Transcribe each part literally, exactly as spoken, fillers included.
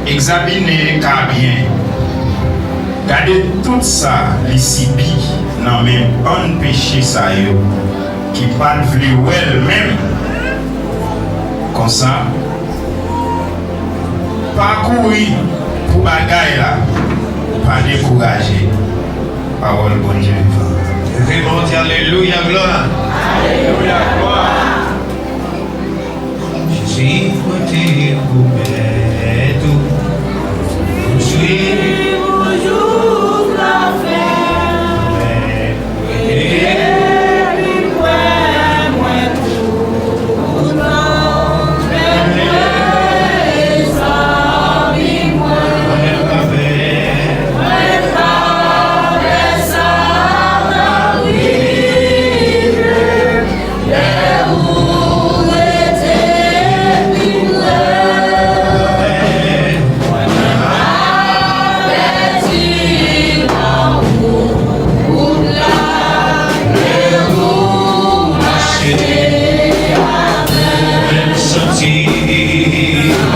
Egzamine ka byen. Gade tout sa li sibi nan men bann peche sa yo ki pa t vle wè l menm. Konsa, pa kouri pou bagay la, pa dekouraje. Pawòl Bondye vivan. Leve men w, di alelouya, glwa. Alelouya, glwa. Jezi, mwen te pwomèt ou, m swiv ou jouklafen. Epi kwè mwen toutan, men mwen egzamine mwen. Mwen ka fè, mwen ka fè sa ka rive. Lè ou rete pi pre, mwen avèti nan wout la, lè ou mache avè m, santi, santi devan.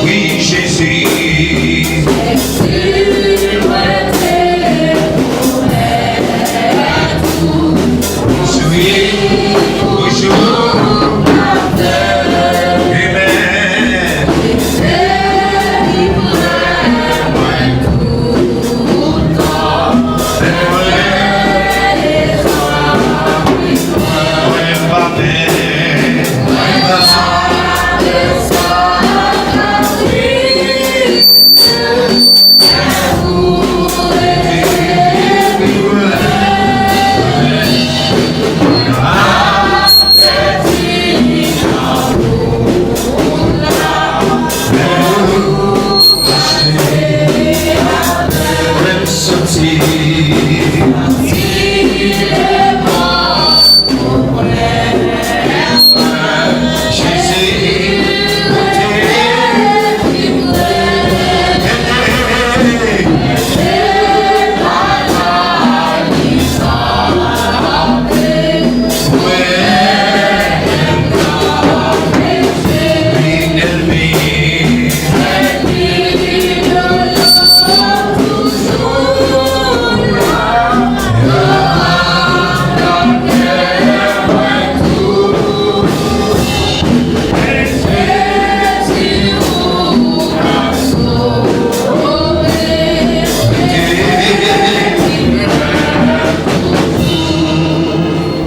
Wi, Jezi.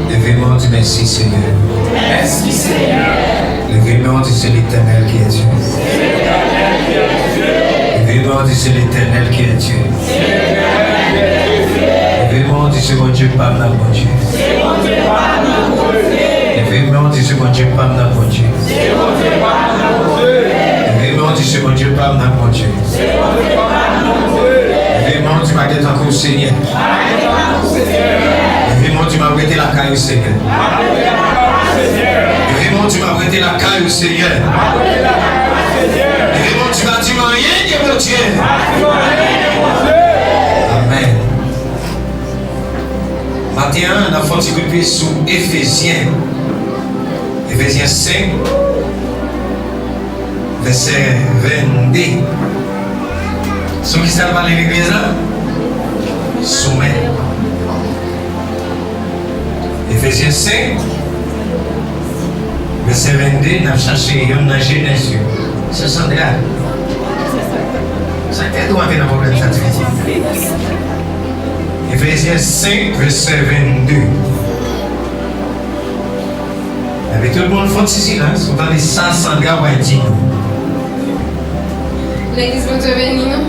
Leve men w, di mèsi, Senyè. Mèsi, Senyè. Leve men w, di se Letènèl ki è Dye. Leve men w, di se Letènèl ki è Dye. Leve men w, di se Bondye pa m nan Bondye. Leve men w, di se Bondye pa m nan Bondye. Leve men w, di se Bondye pa m nan Bondye. Leve men w, di m a gen tankou w, Senyè. Leve men w, di m ap rete lakay ou, Senyè. Leve men w, di m ap rete lakay ou, Senyè. Leve men w, di m pa di m anyen de Bondye. Amèn. Maten an, n ap fè yon ti kout pye sou Efezyen. Efezyen senk, vèsè vennde. Sou ki sa l pale legliz la? Sou men. Efezyen senk, vèsè vennde, n ap chache youn nan jenès yo. Sè Sandra, sa k fè tou antre nan pwoblèm sa, ti pitit? Efezyen senk, vèsè vennde. Epi tout moun fon ti silans, ou tande sa Sandra pral di nou. Legliz, Bondye beni nou.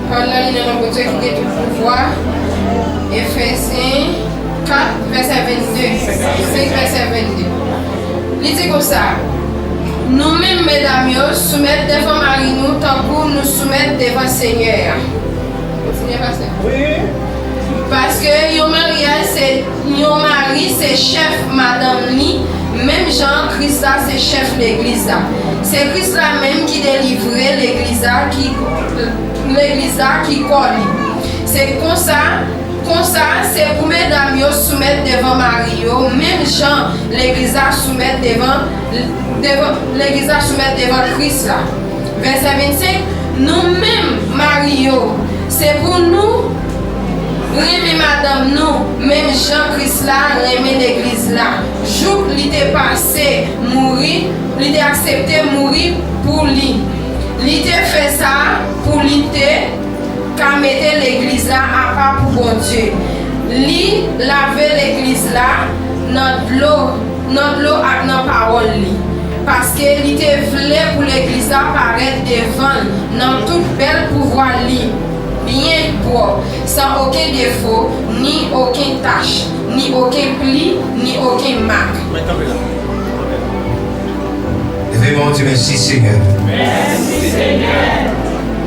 Pawòl la li nan non Bondye ki gen tout pouvwa. Efesyen kat, vèsè vennde. Senk, vèsè vennde. Li di konsa, nou menm, medam yo, soumèt devan mari nou tankou nou soumèt devan Senyè a. Kontinye, pastè. Wi. Paske yon maryaj se, yon mari se chèf madanm li, menm jan Kris la se chèf legliz la. Se Kris la menm ki delivre legliz la, ki, legliz la ki kò li. Se konsa, konsa, se pou medam yo soumèt devan mari yo, menm jan legliz la soumèt devan, devan, legliz la soumèt devan Kris la. Vèsè vennsenk, nou menm, mari yo, se pou nou renmen madanm nou, menm jan Kris la renmen legliz la, jouk li te pase mouri, li te aksepte mouri pou li. Li te fè sa pou li te ka mete legliz la apa pou Bondye. Li lave legliz la nan dlo, nan dlo ak nan pawòl li, paske li te vle pou legliz la parèt devan l nan tout bèl pouvwa li, byen pwòp, san okenn defo, ni okenn tach, ni okenn pli, ni okenn mak. Leve men w, di, mèsi, Senyè. Mèsi, Senyè.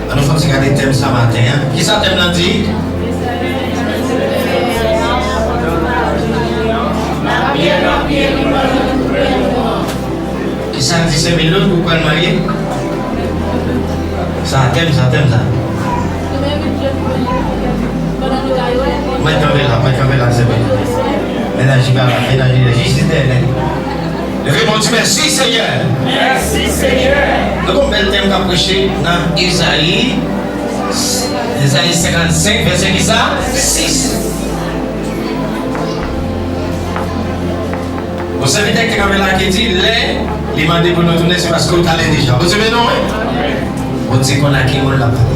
Ann nou fè yon ti gade tèm sa maten an. Kisa tèm lan di? Kisa l di, Sè Milot, ou pral marye? Sa tèm, sa tèm sa. Mwen kanpe la, mwen kanpe la, Sè Milot. Mennaj li pa la, mennaj li la, jis li dèyè nèg. Leve men w, di, mèsi, Senyè. Mèsi, Senyè. Nou gon bèl tèm k ap preche nan Ezayi, Ezayi senkannsenk, vèsè kisa? Sis. Bon, sèvitè k te kanpe la ki di, lè li mande pou nou tounen, se paske w t ale deja. Bondye beni w, wi. Bondye konn a ki moun l ap pale.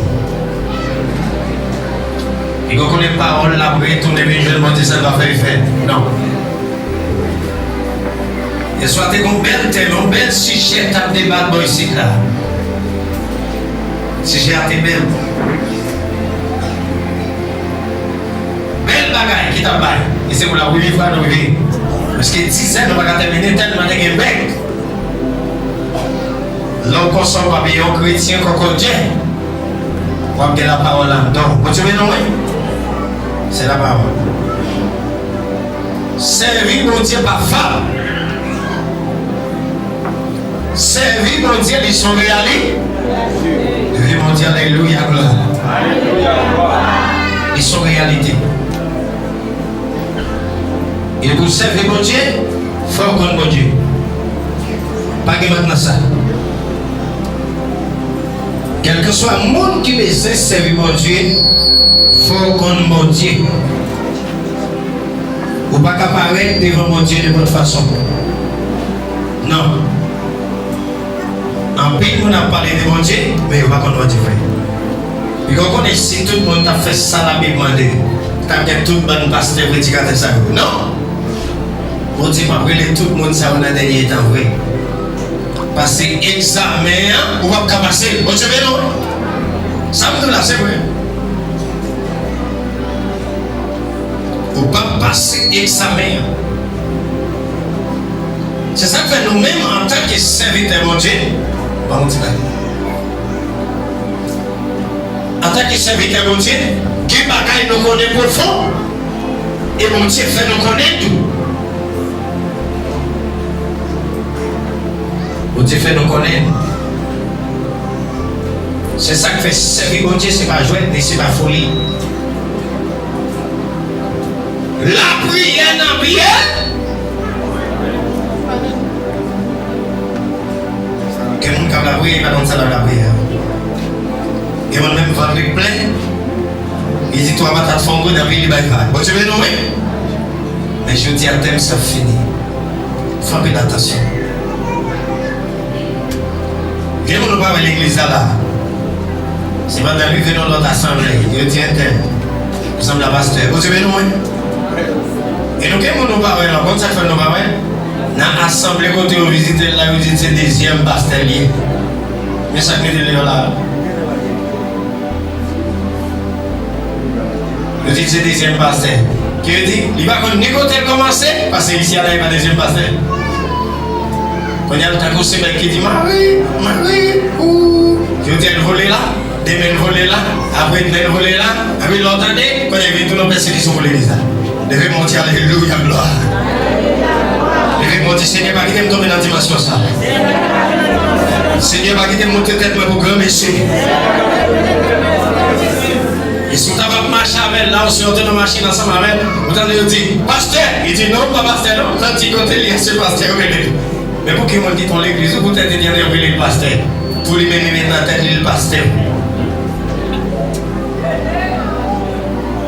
Li gon konnen pawòl l ap retounen vin jwenn Bondye, sa l pa fè efè. Non. Yèswa te gon bèl tèm, yon bèl sijè k t ap debat bò isit la. Sijè a te bèl. Bèl bagay ki t ap bay. E se pou la premye fwa nou rive. Paske dizè nou pa ka tèmine tèlman te gen bèk. Lè w konsa w pa byen yon kretyen kòkòdjè. W ap gen lapawòl anndan w. Bondye beni w, wi. Se lapawòl. Sèvi Bondye pa fab. Sèvi Bondye, li se yon reyali-, sèvi Bondye, alelouya, glwa. Li se yon reyalite. E pou sèvi Bondye, fò w konn Bondye. Pa gen mèt nan sa. Kèlkeswa moun ki bezwen sèvi Bondye, fò w konn Bondye. Ou pa ka parèt devan Bondye nenpòt fason. Non. Anpil moun ap pale de Bondye, men yo pa konn Bondye vre. Piga w konnen si tout moun t ap fè sa Labib mande, t ap gen tout bann pastè predikatè sa yo. Non! Bondye p ap rele tout moun sa yo nan dènye tan vre. Pase egzamen an, ou p ap ka pase l. Bondye beni w. Sa m di w la, se vre. Ou p ap pase egzamen an. Se sa k fè nou menm, antanke sèvitè Bondye, ban m yon ti bagay. Antanke sèvitè Bondye, gen bagay nou konnen pwofon, e Bondye fè nou konnen tou. Bondye fè nou konnen. Se sa k fè sèvi Bondye, se pa jwèt, ni se pa foli. Lapriyè nan pyè. Gen moun k ap lapriyè, li pa konn sa l ap lapriyè a. Gen moun menm vant li plen, li di twa patat fè yon goud, epi li bay vag. Bondye beni w, wi. Men jodi a, tèm sa fini. Fè anpil atansyon. Gen moun ou pa wè legliz la la. Se pandan l rive nan lòt asanble, yo di entèl, li sanble a pastè. Bondye beni w, wi. E nou gen moun nou pa wè la, konn sa k fè nou pa wè? Nan asanble kote yo vizite l la, yo di se dezyèm pastè l ye. Sa k mete l deyò la. Yo di l se dezyèm pastè. Ki vle di, li pa konn ni kote l kòmanse, paske isi a la, li pa dezyèm pastè. Kounye a, l tankou se nèg ki di, "Mari, mari, ou." Jodi a, l vole la, demen l vole la, apre demen l vole la, epi lè w tande, kounye a, vin tounen yon pèsekisyon pou legliz la. Leve men w di, "Alelouya, glwa." Leve men w di, "Senyè, pa kite m tonbe nan dimansyon sa. Senyè, pa kite m montre tèt mwen pou gran mesye." E si w ta va mache avè l la, ou si w te nan machin ansanm avè l, ou tande yo di, "Pastè!" Li di, "Non, m pa pastè, non." Nan ti kote li, se pastè yo rele li. Men pou ki moun ki t yon legliz, ou poutèt li di, "Yo rele l pastè." Pou li menm, li met nan tèt li, l pastè.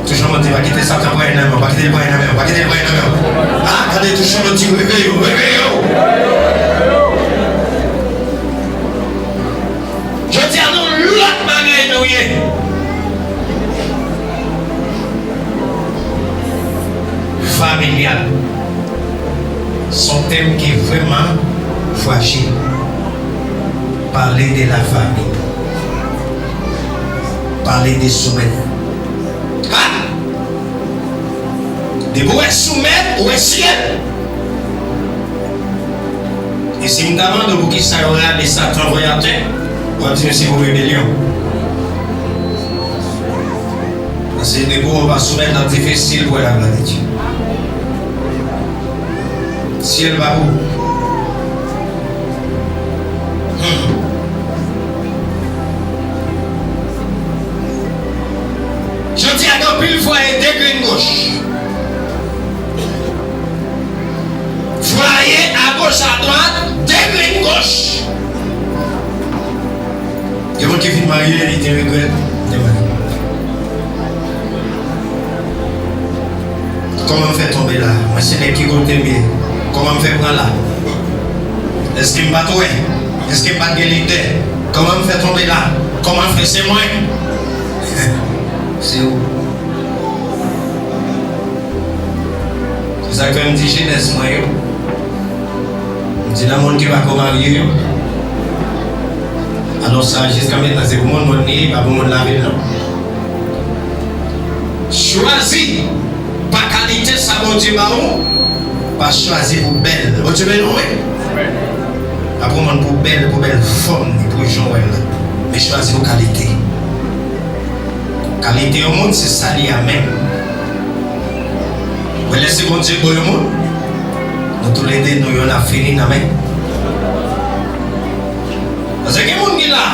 Touchanmòt di, "Pa kite Satan pran nan men w, pa kite l pran nan men w, pa kite l pran nan men w." A, gade, Touchanmòt di, "Reveye w, reveye w." Jodi a, nou lòt bagay nou ye. Familyal. Se yon tèm ki vrèman frajil. Pale de lafanmi. Pale de soumèt. Ha! Depi w wè soumèt, ou wè syèl. E si m ta mande w poukisa yo rale Satan voye atè, w ap di m se pou rebelyon. Paske depi w pa soumèt, l ap difisil pou wè laglwa de Dye. Syèl pa pou ou. Hmm. Jodi a, gen anpil fwaye degrenn goch. Fwaye agoch, adwat, degrenn goch. Gen moun ki fin marye, li te regrèt, li te marye. Kòman m fè tonbe la? Mwen se nèg ki kote m ye? Kòman m fè pran la? Èske m pa t wè? Èske m pa t gen lidè? Kòman m fè tonbe la? Kòman fè se mwen? Se ou. Se sa k fè m di jenès mwen yo. M di nan moun ki pa ko marye yo. Alò sa, jiska mentnan, se pou moun moun li ye, pa pou moun lavil non. Chwazi pa kalite sa Bondye ba ou, pa chwazi pou bèl. Bondye beni w, wi. Pa pou moun pou bèl, pou bèl fòm li, pou jan w wè l la. Men chwazi pou kalite. Kalite yon moun, se sa li a menm. Ou wè lè se Bondye k ba w yon moun, nou toulede nou youn ap fini nan men. Paske gen moun ki la,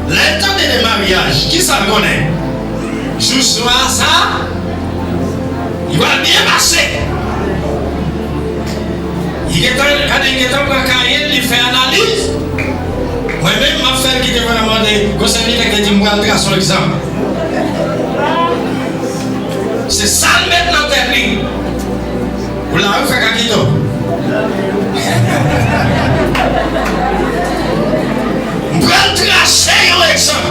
lè l tande de maryaj, kisa l konnen? Jou swa sa, li pral byen pase. Li gentan, gade, li gentan pran kaye l, li fè analiz. Mwen menm, m ap fè l kite mwen mande, gon sèvitè ki te di m pral trase yon egzanp. Se sa l met nan tèt li. Ou la, ou fè kakito. M pral trase yon egzanp.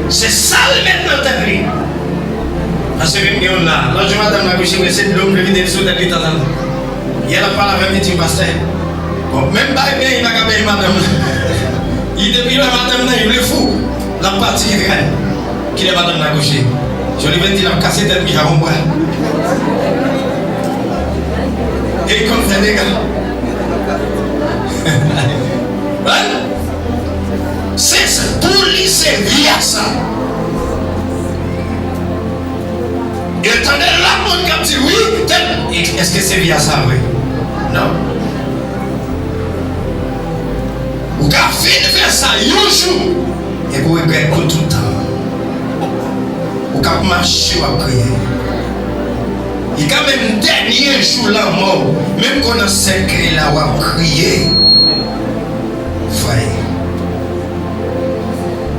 Se sa l met nan tèt li. Paske m gen youn la. Lòt jou madanm nan kouche, mwen se dlo m vle vide l sou tèt li tanzantan. Yè l ap pale avè m, li di m, "Pastè, bon, menm bay beny pa ka beny madanm nan." Li depi lè madanm nan, li vle fou. L ap pati kite kay. Kilè madanm nan kouche? Joliven di l ap kase tèt li ak yon bra. E li konn fè dega. Hein? Se, se, pou li, se vi a sa. E tande lòt moun k ap di, "Wi, tèl." E, èske se vi a sa vre? Non. Ou ka fin fè sa yon jou, epi w regrèt pou tout tan. Ou k ap mache, w ap kriye. E kanmenm dènye jou lanmò w, menm ke w nan sèkèy la, w ap kriye. Frè.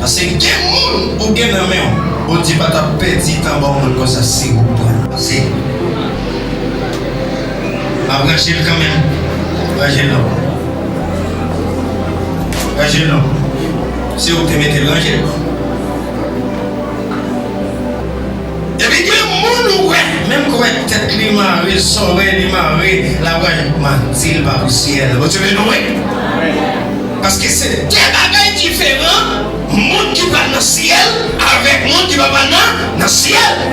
Paske gen moun ou gen nan men w, Bondye pa t ap pèdi tan ba w moun konsa si ou pran l. Pase. M ap ranje l kanmenm. Ranje l non. Ranje l non. Se ou ki te mete l, ranje l. Epi gen moun ou wè, menm ke w wè tèt li mare, zòrèy li mare, l ap ranje, manti l pa pou syèl. Bondye beni w, wi. Paske se de bagay diferan, moun ki pral nan syèl avèk moun ki pa pral nan, nan syèl.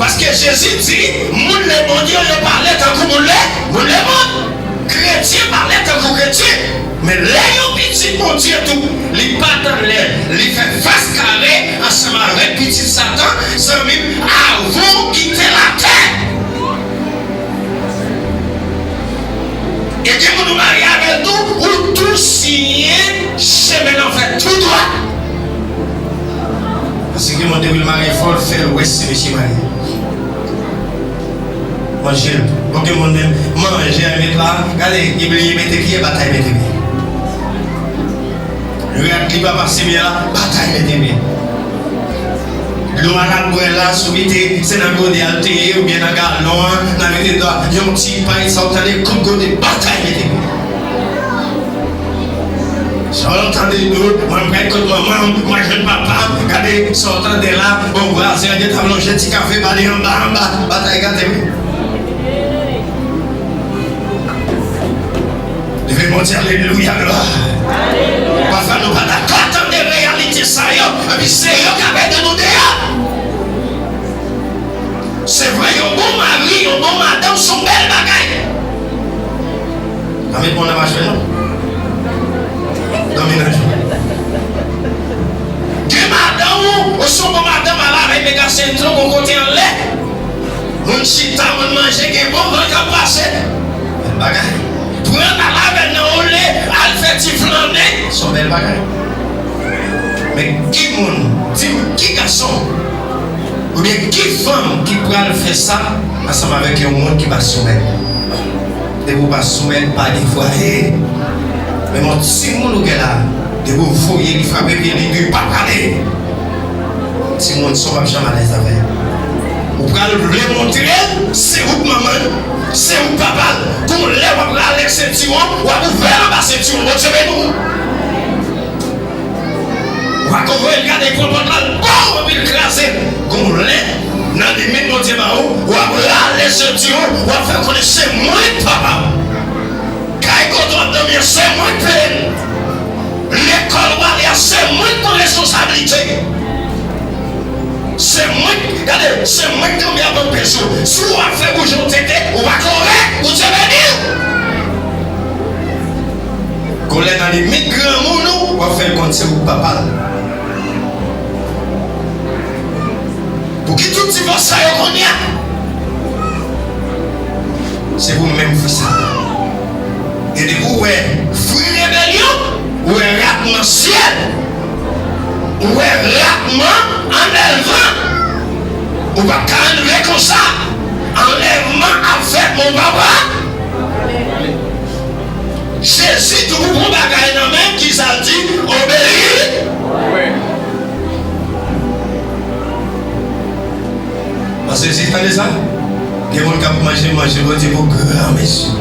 Paske Jezi di, moun lemonn yo, yo pale tankou moun le, moun lemonn. Kretyen pale tankou kretyen. Men lè yon pitit Bondye tou, li pa tann lè li fè fas kare ansanm avèk pitit Satan, zanmi m, avan w kite latè. E gen moun ou marye avè l tou, ou tou siyen chemen lanfè tou dwat. Paske gen moun depi l marye fò l fè l wè se mesye marye. Manje l. Bon, gen moun menm, manje a met la, gade, li bliye mete pye, batay mete pye. Rad li pa pase byen la, batay mete pye. Dlo a l ap bwè la, sou mete, se nan gode a l te ye, oubyen nan galon an, nan mete dlo a, yon ti pay, sa w tande, kout gode, batay mete pye. Sa w tande, dlo, mwen prèt kot manman m, mwen jwenn papa m, gade sa w tande la, bon, vwazen an gentan lonje ti kafe ba li anba, anba, batay gate wi. Leve Bondye, alelouya, glwa. Pafwa nou pa dakò tande reyalite sa yo, epi se yo k ap ede nou deyò. Se vre, yon bon mari, yon bon madanm se yon bèl bagay. Pa met mwen nan mache non. Dòmi nan jou. Gen madanm ou, ou se yon bon madanm, al avè mega sentron, gon kote anlè. Moun chita, moun manje, gen bon van k ap pase. Bèl bagay. Pran l al avè l nan ole, al fè ti flannen. Se yon bèl bagay. Men ki moun, di m ki gason, oubyen ki fanm ki pral fè sa ansanm avèk yon moun ki pa soumèt? Depi w pa soumèt, pa gen fwaye. Men yon timoun ou gen la, depi w voye li frape pye li, li pa pale. Timoun sa w p ap janm alèz avè l. Ou pral vle montre l se ou k manman l, se ou k papa l. Gon lè w ap rale sentiwon, w ap ouvè l anba sentiwon. Bondye beni w. W a konvoye l gade pran pòt la, l bon, epi l kraze l. Gon lè, nan limit Bondye ba ou, w ap rale senti w, w ap fè konnen se mwen k papa w. Kay kote w ap dòmi an, se mwen k peye l. Lekòl w ale a, se mwen k pran responsablite. Se mwen, gade, se mwen k kanpe ap anpeche w. Si w ap fè boujon tete, ou pa kore, Bondye beni w. Gon lè nan limit granmoun ou, w ap fè l konn se ou k papa l. Pouki tout divòs sa yo kounye a? Se pou menm fwi sa. E depi w wè fwi rebelyon, ou wè ratman syèl, ou wè ratman anlèvman. Ou p ap ka antre konsa. Anlèvman ap fèt, mon papa. Jezi tou pou pran bagay nan men, kisa l di? Obeyi. Paske si tande sa, gen moun k ap manje, manje Bondye pou granmesi.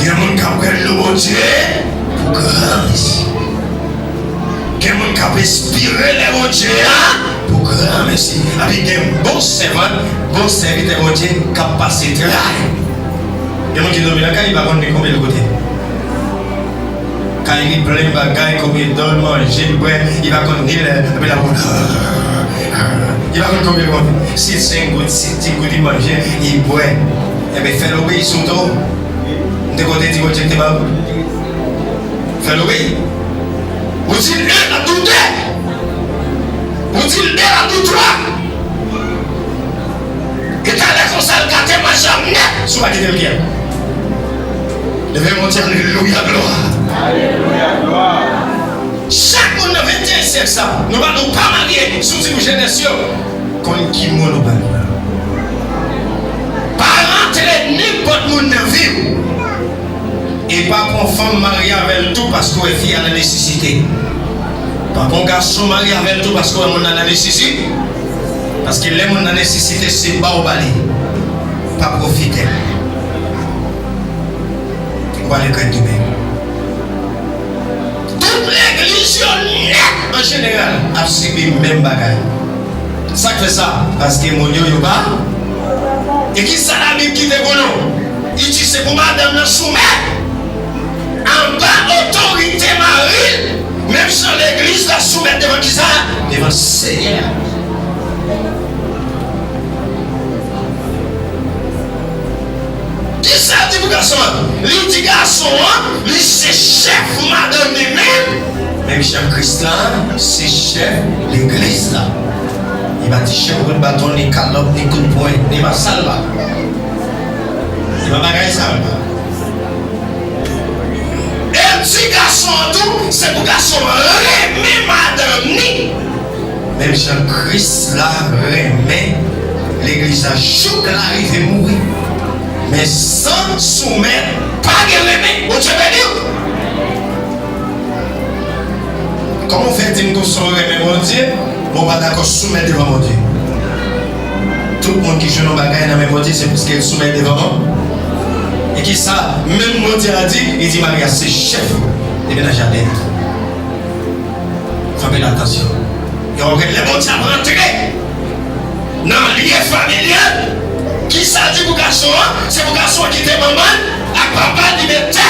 Gen moun k ap bwè dlo Bondye pou granmesi. Gen moun k ap espire lè Bondye a pou granmesi. Epi gen bon sèvant, bon sèvitè Bondye k ap pase tray. Gen moun ki dòmi nan kay, li pa konn ni konbyen l kote. Kay li plen bagay, konbyen dòl manje l bwè, li pa konn ni lè, epi l ap, li pa konn konbyen l manje. Si senk gout, si dis gout li manje, li bwè. Enben, fè l obeyi sou tou. M te konte di Bondye ki te ba ou. Fè l obeyi. Ou di l en, l ap di w de. Ou di l de, l ap di w twa. E talè konsa, l gate manje a nèt si w pa kite l kyè. Leve men w di, alelouya, glwa. Alelouya, glwa. Chak moun nan venteyen syèk sa, nou pa, nou pa marye, si w di nou jenès yo, konn ki moun ou pral pran. Pa rantre nenpòt moun nan vi w. E pa pran fanm marye avè l tou paske w wè fi a nan nesesite. Pa pran gason marye avè l tou paske w wè moun nan nan nesesite. Paske lè moun nan nesesite, se ba w ba li. Pa pwofite l. Ou pral regrèt demen. Tout legliz yo nèt an jeneral ap sibi menm bagay. Sa k fè sa? Paske moun yo, yo pa. E ki sa Labib kite pou nou? Li di se pou madanm nan soumèt. Li di gason an, li se chèf madanm li menm. Menm jan Kris la se chèf legliz la. Li pa di chèf bout baton, ni kalòt, ni kout pwen, ni pa sa l pa. Li pa bagay sa l pa. E l di gason an tou, se pou gason an renmen madanm ni. Menm jan Kris la renmen legliz la jouk l a rive mouri. Men san soumèt, pa gen renmen. Bondye beni w. Kòman w fè di m konsa w renmen Bondye, men w pa dakò soumèt devan Bondye? Tout moun ki jwenn yon bagay nan men Bondye, se paske l soumèt devan Bondye. E kisa menm Bondye a di? Li di Maryaj se chèf de mennaj la. Fè anpil atansyon. Yo, lè Bondye ap rantre nan lye familyal, kisa l di pou gason an? Se pou gason an kite manman l ak papa l, li mete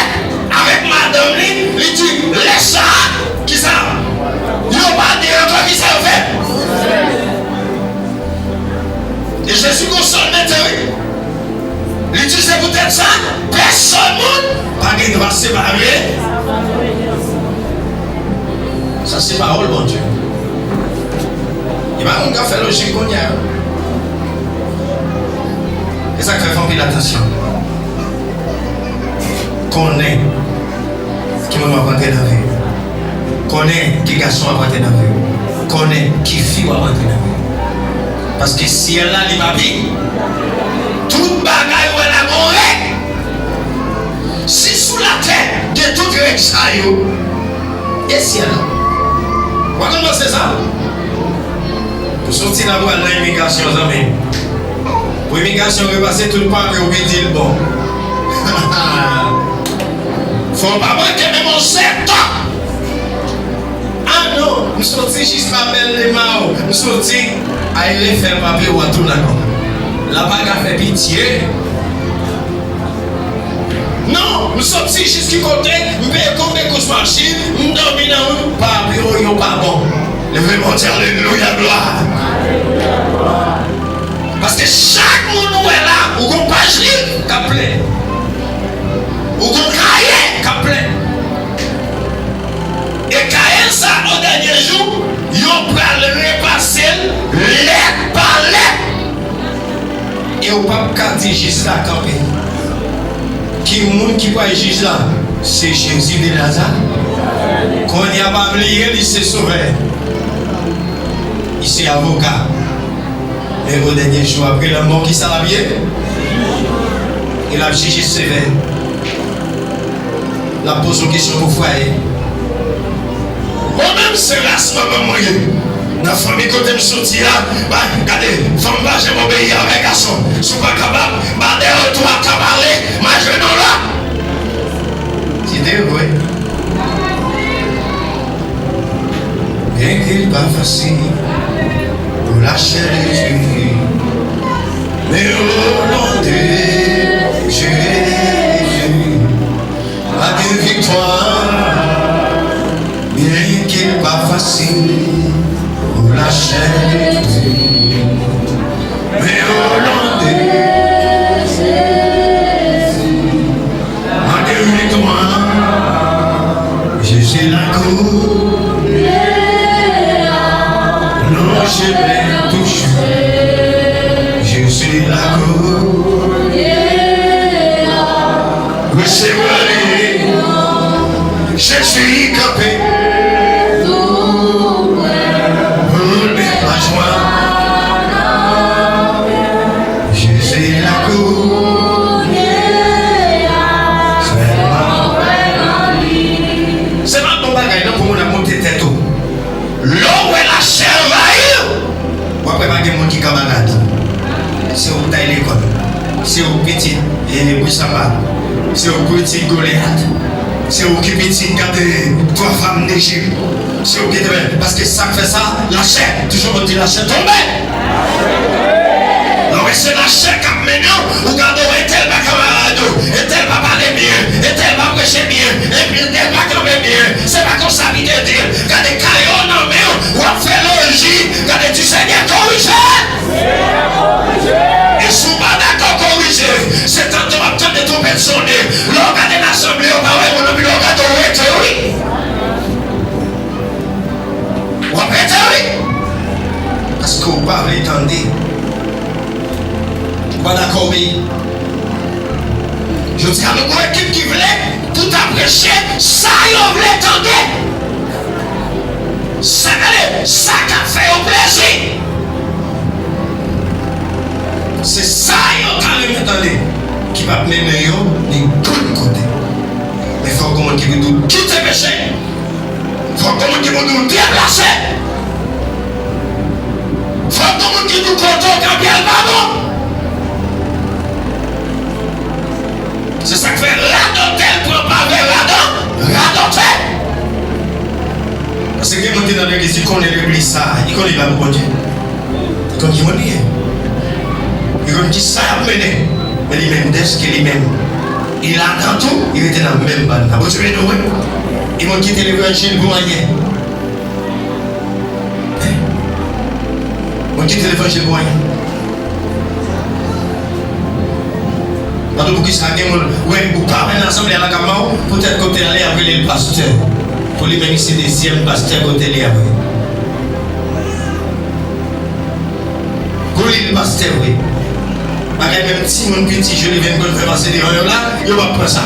avèk madanm li, li di, lè sa a, kisa? Yo pa de ankò, kisa yo fè? E Jezi konsa l mete, wi. Li di se poutèt sa, pèsonn moun pa gen dwa separe. Sa se pawòl Bondye. E pa moun k ap fè lojik kounye a. E sa k fè fè anpil atansyon. Konnen ki moun w ap rantre nan vi w. Konnen ki gason w ap rantre nan vi w. Konnen ki fi w ap rantre nan vi w. Paske syèl la, li pa pi. Tout bagay ou wè la gon règ. Si sou latè gen tout règ sa yo, e syèl la? W a konn panse sa? Pou soti la pou al nan imigrasyon, zanmi. Pou imigrasyon repase tout papye w, pi di l bon. Fò w pa manke menm yon sèt tan. Ah non, m soti jis pa bèl lema w. M soti, ay refè papye w a tou lakò. La pa ka fè pitye. Non, m soti jis ki kote, m peye konbe kous machin, m dòmi nan wout, papye w yo pa bon. Leve men w, di alelouya, glwa. Paske chak moun ou wè la, ou gon paj liv k ap plen. Ou gon kaye k ap plen. E kaye sa, o dènye jou, yo pral repase l lèt pa lèt. E ou p ap ka di jij la kanpe. Ki moun ki pral jij la? Se Jezi de Nazarèt. Kounye a, pa bliye, li se Sovè. Li se avoka. Men o dènye jou, apre lanmò, kisa l ap ye? E l ap jije sevè. L ap poze w kesyon pou fwaye. Mwen menm, se ras manman mwen ye. Nan fanmi kote m soti a, ba, gade, fanm pa janm obeyi avèk gason. Si w pa kapab, ba dèyè w twa ka pale, m a jwenn w la. Ti te vre. Byenke l pa fasil pou lachè de Jezi, men o non de Jezi, a gen viktwa. Byenke l pa fasil pou lachè de Jezi, men o non de Jezi, an de viktwa, Jezi lakou. Non, je mène toujours. Jezi lakou. Resevwa li. Jezi kanpe. Pou l met lajwa. Jezi lakou. Sèlman. Se pa bon bagay non pou moun ap monte tèt ou. Lè w wè lachè anvayi w, w ap wè pa gen moun ki kanmarad. Se ou k t al lekòl. Se ou k pitit, e, Brisamba. Se ou k pitit Golyat. Se ou ki pitit gade twa fanm Nejip. Se ou ki te, paske sa k fè sa, lachè. Toujou konn di lachè tonbe. Lè w wè se lachè k ap mennen w, ou gade w, entèl pa kanmarad ou, entèl pa pale byen, entèl pa preche byen, entèl pa kanpe byen. Se pa konsa li te di l. Gade kaye w nan men w, w ap fè lojik. Gade, di Senyè, korije. E si w pa dakò korije, se tande w ap tande twonpèt sonnen. Lè w gade pa vle tande. Ou pa dakò obeyi. Jodi a, nou gen yon ekip ki vle pou ta preche sa yo vle tande. Sa, gade, sa k ap fè yo plezi. Se sa yo ta renmen tande, ki p ap mennen yo ninpòt kote. Men fòk gen moun ki pou di w kite peche. Fòk gen moun ki pou di w deplase. Fòk gen moun ki di w kote w kanpe a pa bon. Se sa k fè radòtè pran pave radò, radòtè. Paske gen moun ki nan legliz, li konnen legliz sa, li konnen li pa pou Bondye. Li konn ki moun li ye. Li konn ki sa y ap mennen. Men li menm, dèske li menm, li ladan tou, li rete nan menm bann nan. Bondye beni w, wi. Li konn kite levanjil pou anyen. Moun kite levanjil pou anyen. Paske poukisa gen moun, wè, ou pa wè nan asanble a la kap mal, poutèt kote ale, y ap rele l pastè. Pou li menm, li se dezyèm pastè kote li a vre. Pou li, li pastè vre. Bagay menm timoun piti, je li vin konn fè pase devan yo la, yo p ap pran sa.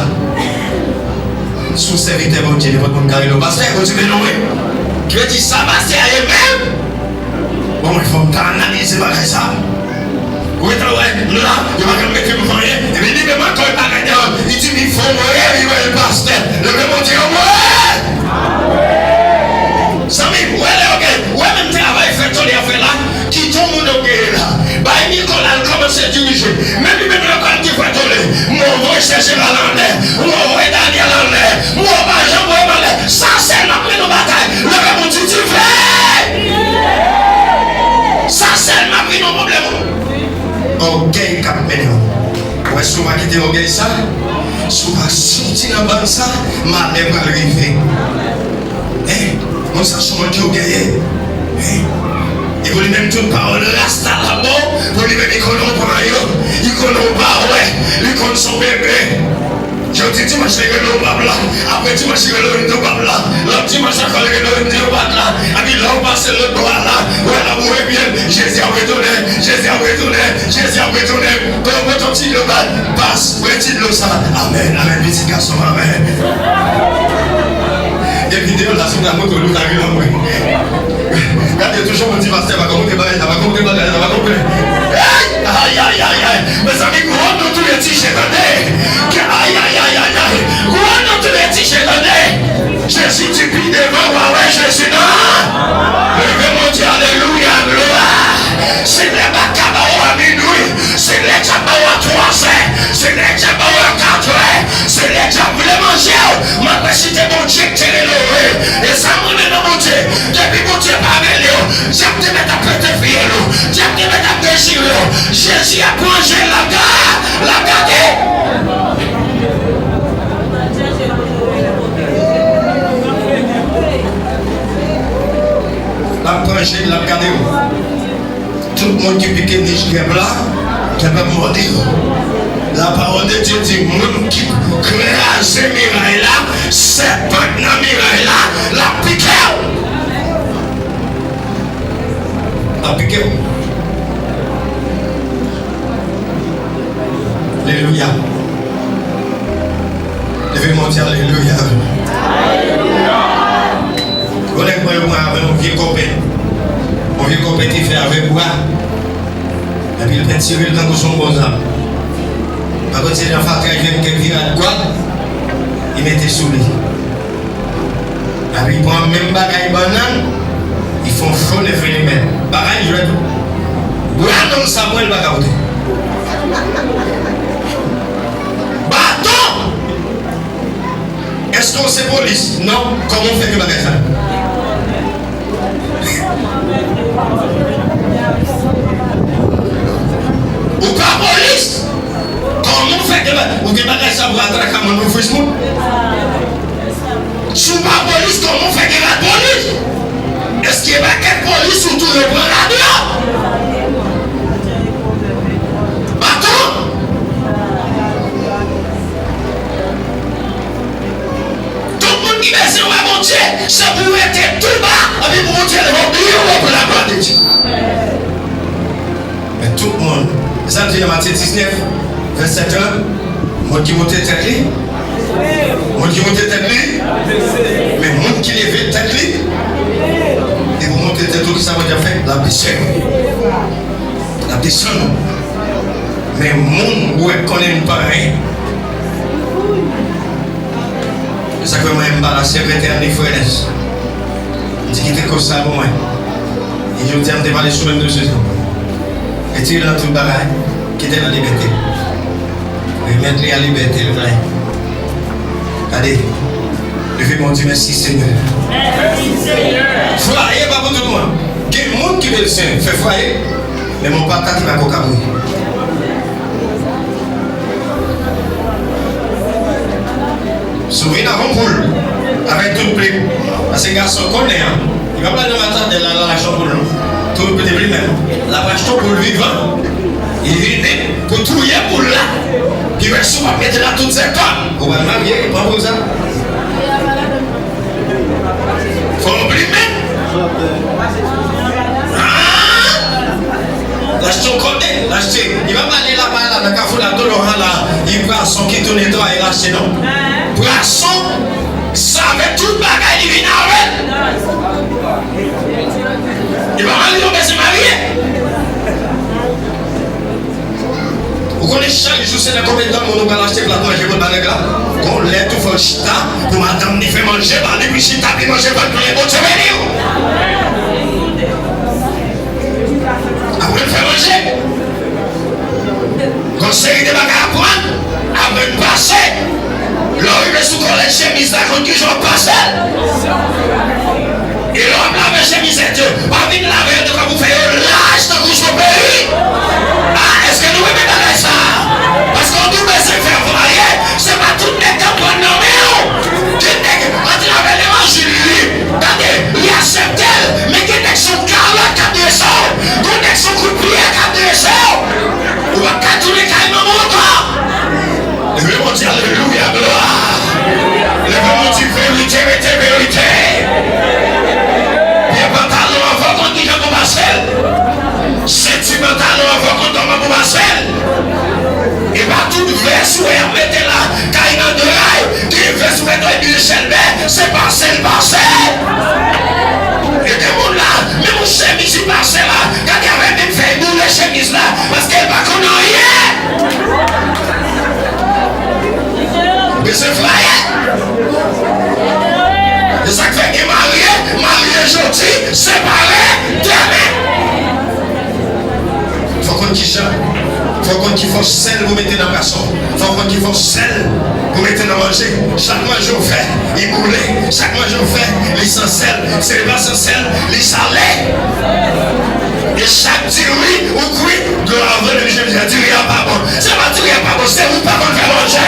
Si w sèvitè Bondye, nenpòt moun ka rele w pastè, Bondye beni w, wi. Ki vle di sa pastè a ye menm? Bon, mwen fò m ta analize bagay sa. Ou gentan wè, m la, yo pa janm mete m pou anyen. Epi li menm ankò, li pa gen dèyè. Li di, "Mi fò mwen, li wè l pastè." Leve Bondye, yo mwen! Zanmi, wè lè yo gen, wè menm travay fè tole a fè la, ki ton moun yo genyen la. Bay Nicolas, l kòmanse dirije. Men li menm nan kòl ki fè tole. Mwen voye Sèjera anlè. Mwen voye Daniel anlè. Mwen pa janm voye m anlè. Sa sèl m ap mennen yon batay. Leve moun di, "Dife!" Sa sèl m ap mennen yon pwoblèm. Ògèy k ap mennen w. Ou wè, si w pa kite ògèy sa, si w pa soti nan bann sa, malè pral rive. Hein? Moun sa sou mwen ki w genyen. Hein? E pou li menm tout pawòl rasta la bon, pou li menm li konnen w pran yo, li konnen w pa wè, li konn son bebe. Jodi dimanch li rele w pap la, apre dimanch li rele w di w pap la, lòt dimanch ankò li rele w di w pa t la, epi lè w pase lòt bò a la, w wè l ap woye pye l, Jezi ap retounen, Jezi ap retounen, Jezi ap retounen. Bon, bon, ton ti dlo ba, pas, pran ti dlo sa. Amèn, amèn, pitit gason m, amèn. Gen videyo la, si w ta montre w, ou ta ri nan mwen. Gade, toujou moun di, "Pastè, pa konprann bagay la, pa konprann bagay la, pa konprann." Hey! Ay, ay, ay, ay. Mezanmi, gwo nou touye ti chen, tande. Ay, ay, ay, ay, ay. Gwo nou touye ti chen, tande. Jezi di pi devan, w a wè Jezi nan. Leve Bondye, alelouya, glwa. Se lè baka ba w a minwi. Se lè dyab ba w a twazè. Se lè dyab ba w a katrè. Se lè dyab vle manje w. Mwen resite Bondye k te rele w. E sa m renmen nan Bondye. Depi Bondye pa rele w, dyab te mèt ap pete fyèl ou. Dyab te mèt ap dechire w. Jezi ap pran je l, l ap ga-, l ap gade. L ap pran je l, l ap gade w. Tout moun ki pike nich gèp la, gèp ap mòde yo. La parole de Dieu di, moun ki kraze miray la, sèpan k nan miray la, l ap pike w. L ap pike w. Alelouya. Leve men w di alelouya. Yon nèg mwen, yo pran avè yon vye kòpèt. Yon vye kòpèt ki fè avèk bwa. Epi l pentire l tankou se yon bon zam. Apre se nan fatra, li jwenn kèk vye rad gwad, li mete sou li. Epi li pran menm bagay bannann, li fè yon cho nèf elemen. Bagay jwèt wi. Bwa nonm sa pran, li pa ka pote. Baton! Èske w se polis? Non. Kòman w fè gen bagay sa? Ou pa polis? Kòman w fè gen ba-, ou gen bagay sa pou atraka moun, ou fris moun? Si w pa polis, kòman w fè gen rad polis? Èske pakèt polis ou touye pran rad yo? Baton? Tout moun ki bezwen wè Bondye, se pou w rete tou ba, epi pou Bondye leve w pi wo pou laglwa de Dye. Tout moun. E sa l di nan Matye diznèf, vèsè trant, moun ki monte tèt li, moun ki monte tèt li, men moun ki leve tèt li, li pou monte tèt ou, kisa Bondye ap fè? L ap desann ou. L ap desann ou. Men moun ou wè konnen li pa anyen. Se sa k fè mwen, m pa la sekretè ni frè Nès. M di kite koz sa pou mwen. E jodi a, m te pale sou menm dosye sa. Retire l nan tout bagay, kite l an libète. Remèt li an libète l vle. Gade, leve men w di, mèsi Senyè. Fwaye pa pou tout moun. Gen moun ki bezwen fè fwaye, men mon pata ki pa ko ka mouri. Souvni nan yon poul avèk tout plim. Paske gason konnen an, li pa pral nan matandèl la, l al achte yon poul non. Tout plim li menm. L ap achte yon poul vivan. Li vini pou touye poul la. Pi wè si w ap mete la tout zètan. Ou pral marye, pran poul sa. Fò w plim menm. Ah! L achte yon kote, l achte. Li pa pale la, pa la, nan kafou la, Dolor la, li pran son ki tou netwaye, l achte non. Pran son, save tout bagay, li vin avè l. Li pa marye, ou bezwen marye. Ou konnen chak jou se nan konbyen tan moun ou pral achte plat manje pou l ba nèg la? Gon lè tou fò l chita pou madanm li fè manje ba li, pou l chita, pou l manje, pou l priye, Bondye beni w. Aprann fè manje. Gon seri de bagay aprann, aprann pase. Lè w rive sou kòlèt chemiz la, konn kijan w ap pase l. E lè w ap lave chemiz nèg yo, pa vin lave yo tankou pou fè yo laj tankou sou peyi. Ah, èske nou renmen bagay sa a? Paske w tou bezwen fè fwaye, se pa tout nèg k ap pran nan men w. Gen nèg, ann lave levanjil li, gade, li aksepte l, men gen nèg se yon kalòt k ap drese w, gen nèg se yon kout pye k ap drese w. Ou p ap ka tounen kay manman w ankò. Leve men w di alelouya, glwa. Leve men w di verite rete verite. Pye pantalon an fò w konn kijan pou pase l. Senti pantalon an fò w konn kòman pou pase l. E pa tout vès ou wè y ap mete la, kay nan dray, gen vès ou mete w epi chèlbè, se pase l pase. E gen moun la, menm yon chemiz li pase la, gade avè menm fèy boule chemiz la, paske l pa konn anyen. Ou bezwen fwaye. E sa k fè gen marye, marye jodi, separe demen. Fò konn kijan, fò konn ki fòs sèl pou mete nan pwason. Fò konn ki fòs sèl pou mete nan manje. Chak manje w fè, li boule. Chak manje w fè, li san sèl. Si li pa san sèl, li sale. E chak diri ou kwit, dlo a vre, li vin di diri a pa bon. Se pa diri a pa bon, se ou pa konn fè manje.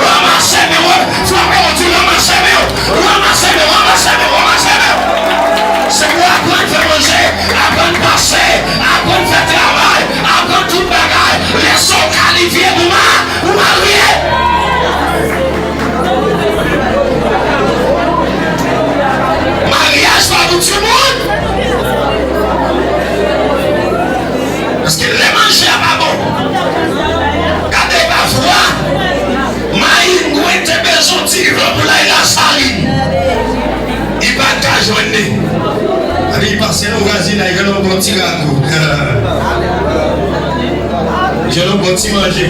Ranmase men w, frape w, di ranmase men w, ranmase men w, ranmase men w, ranmase men w. Se pou aprann fè manje, aprann pase, aprann fè travay, aprann tout bagay. Lè sa w kalifye pou ma-, pou marye. Maryaj pa pou timoun. Paske lè manje a pa bon, gade pafwa, Mayingwen te bezwen yon ti van pou l al Lasalin. Li pa t ka jwenn li. Epi li pase nan vwazinay, jwenn yon bon ti rago. Jwenn yon bon ti manje.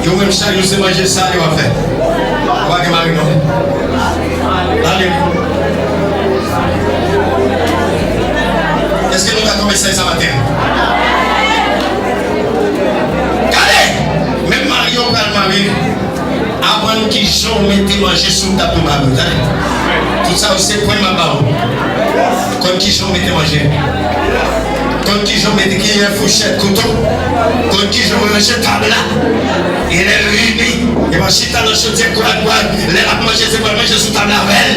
Yo menm chak jou se manje sa yo ap fè. Ou pa gen mari non. Ale. Èske nou dakò mesaj sa maten an? Gade! Menm mari yo pral marye. Aprann kijan w mete manje sou tab pou mari w, tande. Tout sa yo se pwen m ap ba w. Konn kijan w mete manje. Konn kijan w mete kiyè, fouchèt, kouto. Konn kijan w ranje tab la. E lè l vini, e pa chita nan chodyè kwad kwad. Lè l ap manje, se pral manje sou tab la avè l.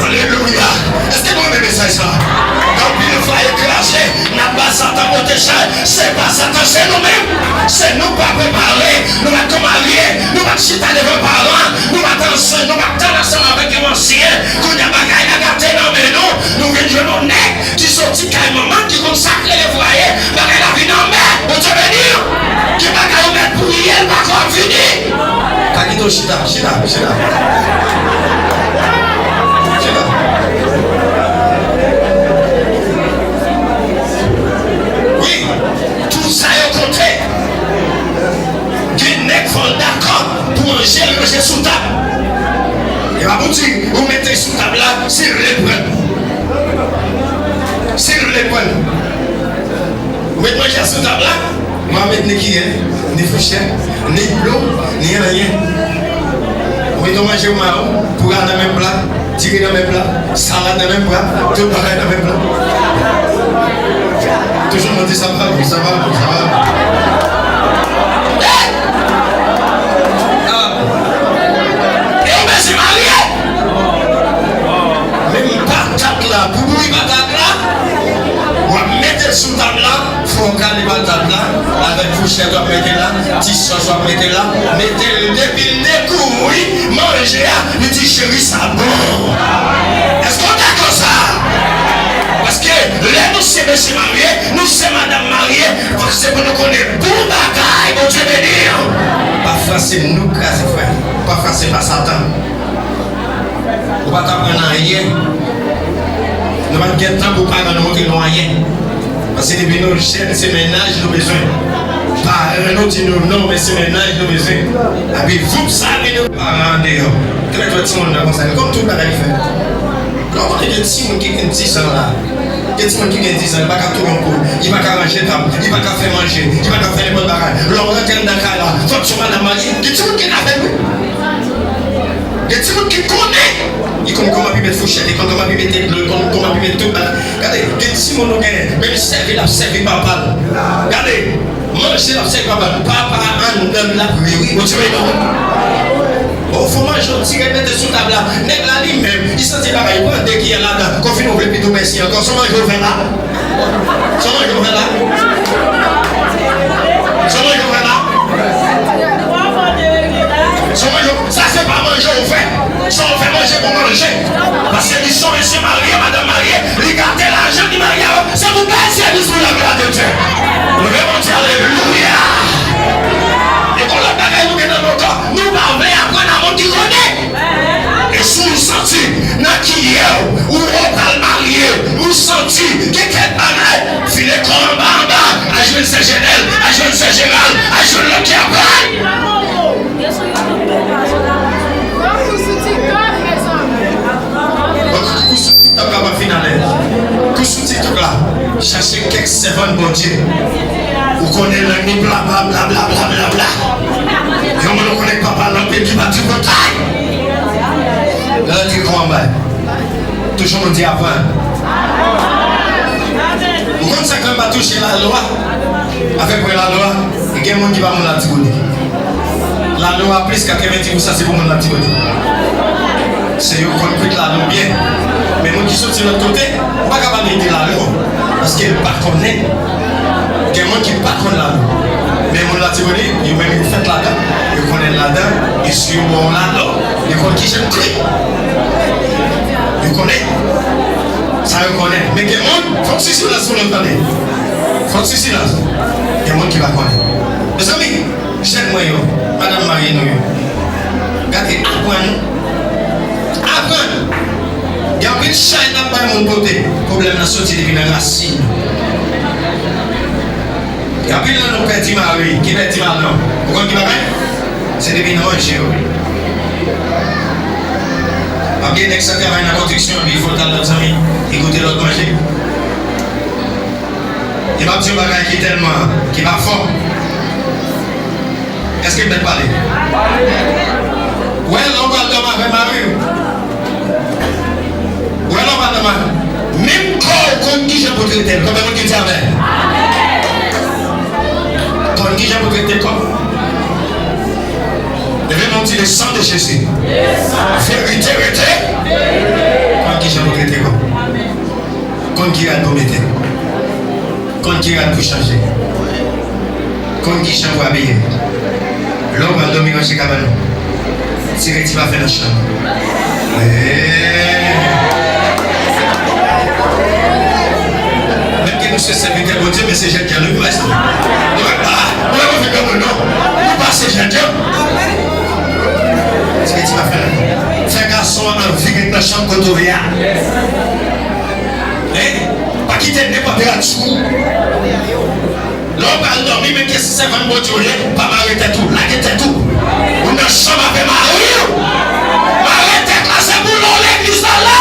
Alelouya! Èske nou renmen mesaj sa? Gen anpil fwaye kraze. N ap ba Satan pote chay. Se pa Satan, se nou menm. Se nou k pa prepare. Nou pa t ko marye. Nou pa t chita devan paran. Nou pa t ansanm. Nou pa t tann ansanm avèk yon ansyen. Kounye a bagay la gate nan men nou. Nou vin jwenn yon nèg ki soti kay manman ki konn sa k rele fwaye. Bagay la vin anmè. Chita, chita, chita. Chita. Wi, tout sa yo konte. Gen nèg fò l dakò pou manje l manje sou tab. E pa pou di ou mete l sou tab la, si l vle pran l. Si l vle pran l. Ou met manje a sou tab la, ou pa met ni kiyè, ni fouchèt, ni dlo, ni anyen. Ou met yon manje ou mawon, poura nan menm pla, diri nan menm pla, salad nan menm pla, tout bagay nan menm pla. Toujou nou di sa pa bon, sa pa bon, sa pa bon. Hey! Ah! E ou mesye marye! Menm patat la, pou bouyi patat la, w ap mete l sou tab la, fò w kale patat la, avèk fouchèt w ap mete la, ti sòs w ap mete la, mete l depi l dekouvri manje a, li di, "Cheri, sa bon." Èske w dakò sa? Paske lè nou se mesye marye, nou se madanm marye, fòk se pou nou konnen bon bagay Bondye beni an. Pafwa se nou k kraze, frè. Pafwa se pa Satan. Ou pa ka aprann anyen. Nou pa t gen tan pou paran nou montre nou anyen. Paske depi nou jèn, se mennaj nou bezwen. Paran nou di nou non, men se mennaj nou bezwen. Epi voup sa vin, paran andeyò. Trèt wè timoun nan konsa, kòm tout bagay fè. Lè w konnen gen timoun ki gen dis an la. Gen timoun ki gen dis an, li pa ka touye yon kou, li pa ka ranje tab, li pa ka fè manje, li pa ka fè nenpòt bagay. Lè w rantre anndan kay la, fòk se yon madanm marye. Gen timoun ki ka fè l, wi. Gen timoun ki konnen. Li konn kòman pou met fouchèt, li konn kòman pou mete dlo, li konn kòman pou met tout bagay. Gade, gen timoun nou genyen, menm sèvi l ap sèvi papa l. Gade, manje l ap sèvi papa l. Papa anndan l ap ri, wi. Bondye beni w. Ou fè manje, ou tire mete sou tab la. Nèg la li menm, li santi bagay, li pran de kiyè ladan. Konfime ou vle pito mèsi ankò. Se manje ou fè la? Se manje ou fè la? Se manje ou fè la? Se manje, sa se pa manje ou fè. Sa ou fè manje pou manje. Paske li se yon mesye marye, madanm marye, li gate lajan li marye a, se pou bèl sèvis pou laglwa de Dye. Leve Bondye, alelouya. E kon lòt bagay nou gen nan nou kò, nou pa vle aprann a moun ki konnen. E si w santi nan kiyè w, ou pral marye, ou santi gen kèk bagay, file kò anba anba, al jwenn sè Jenèl, al jwenn sè Jeral, al jwenn lòt ki aprann. Yo sou YouTube tou, pa sou la. Yo sou TikTok, mezanmi. Yo sou TikTok la, pa fin alèz. Yo sou TikTok la, chache kèk sèvant Bondye. Ou konnen lang ni bla, bla, bla. Yon moun ou konnen k pa pale anpil, ki pa tripotay. Lè l di kou anba. Toujou moun di aprann. Ou konn sa k fè m pa touche lalwa? Afè kwè lalwa, gen moun ki pa moun Latibonit. Lalwa plis katrevenndis pousan se pou moun Latibonit. Se yo konn kwit lalwa byen. Men moun ki soti lòt kote, ou pa ka pale de lalwa. Paske l pa konnen. Gen moun ki pa konn lalwa. Men moun Latibonit, yo menm yo fèt ladan, yo konnen ladan, e si yo ba w lalwa, yo konn kijan l kwit. Yo konnen. Sa yo konnen. Men gen moun, fòk ti silans pou nou tande. Fòk ti silans. Gen moun ki pa konnen. Mezanmi, jèn mwen yo, madanm marye nou yo, gade, aprann. Aprann. Gen anpil chay n ap bay moun pote. Pwoblèm nan soti depi nan rasin. Gen anpil nan nou pèdi mari, ki pèdi madanm. Ou konn ki bagay? Se depi nan manje yo. Ap gen nèg sa travay nan konstriksyon, epi fò l t al lòt zanmi, li goute lòt manje. E m ap di yon bagay ki tèlman, ki pa fò. Èske m mèt pale? Wè, lè w pral dòmi avè mari w. Wè, lè w pral dòmi avè. Menm kò w konn kijan pou trete l. Konbyen moun ki di amèn? Konn kijan pou trete kò w. Leve men w di, le sang de Jésus. Verite rete. Konn kijan pou trete kò w. Konn ki rad pou mete. Konn ki rad pou chanje. Konn ki jan pou abiye. Lè w pral dòmi, ranje kabann ou. Tire ti pafen nan chanm. Hey! Menm ke nou se sèvitè Bondye, men se jènjan nou, nou pa, nou pa, nou pa move granmoun, non. Nou pa se jènjan. Èske ti pa fè l? Fè gason an anvi ret nan chanm kote w ye a. Hein? Pa kite nenpòt rat sou ou. Lè w pral dòmi, menm ke se sèvant Bondye w ye, pa mare tèt ou, lage tèt ou. Ou nan chanm avè mari w. Mare tèt la, se pou lè w legliz la la.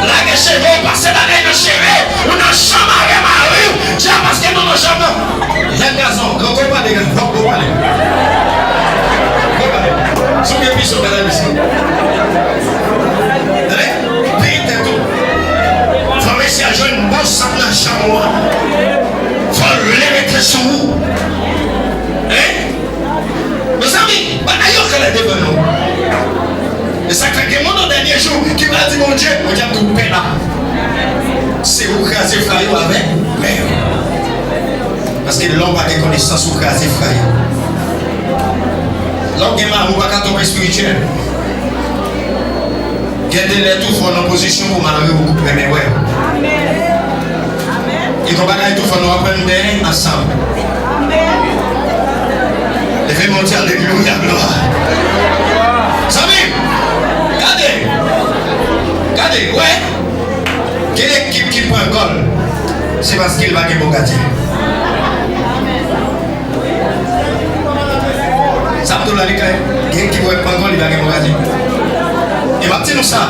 Lage cheve w, pase bagay nan cheve. Ou nan chanm avè mari w. Di a paske nou nan chanm nan. Jèn gason, gwo pale, gwo pale. Gwo pale. Sou gen pizon, gade misye. Tande? Peye tèt ou. Fò mesye a jwenn bon sant nan chanm ou an. Fò l leve tèt sou ou. Hein? Mezanmi, bagay yo klè devan nou. E sa k fè gen moun nan dènye jou ki pral di Bondye, Bondye ap di w pè la. Se ou kraze fwaye w avèk men w. Paske lè w pa gen konesans, ou kraze fwaye w. Lè w gen mari, ou pa ka twò espirityèl. Gen de lè tou fò w nan pozisyon pou mari w renmen wè w. E gon bagay tou fò nou aprann benyen ansanm. Leve men w, di alelouya, glwa. Zanmi m, gade, gade, wè, gen ekip ki pran gòl, se paske l pa gen bon gadyen. Sa m di w la, li klè. Gen ekip wè pran gòl, li pa gen bon gadyen. E m ap di nou sa,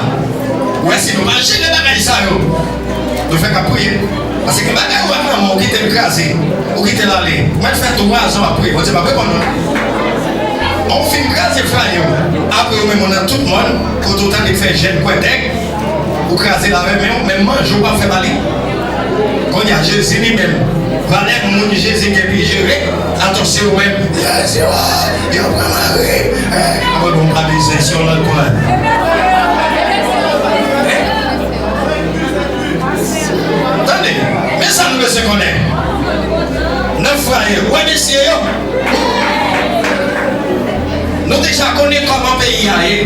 wè, si nou pa jere bagay sa yo, nou fèk ap priye. Paske gen bagay ou wè nan men w, ou kite l kraze, ou kite l ale. Ou mèt fè twa zan w ap priye, Bondye p ap reponn non. Ou fin kraze fwaye w, apre ou menm ou nan tout mòn, kote ou tande k fè jèn kwèdèk, ou kraze l avè men w, menm manje ou p ap fè ba li. Kounye a, Jezi li menm, valè moun Jezi gen pou l jere, atò se ou menm. Jezi, yo pran mari. Apre bon, m pa bezwen, se yon lòt pwen. Tande, men sa nou bezwen konnen. Nan fwaye, ou wè mesye yo? Nou deja konnen kòman peyi a ye.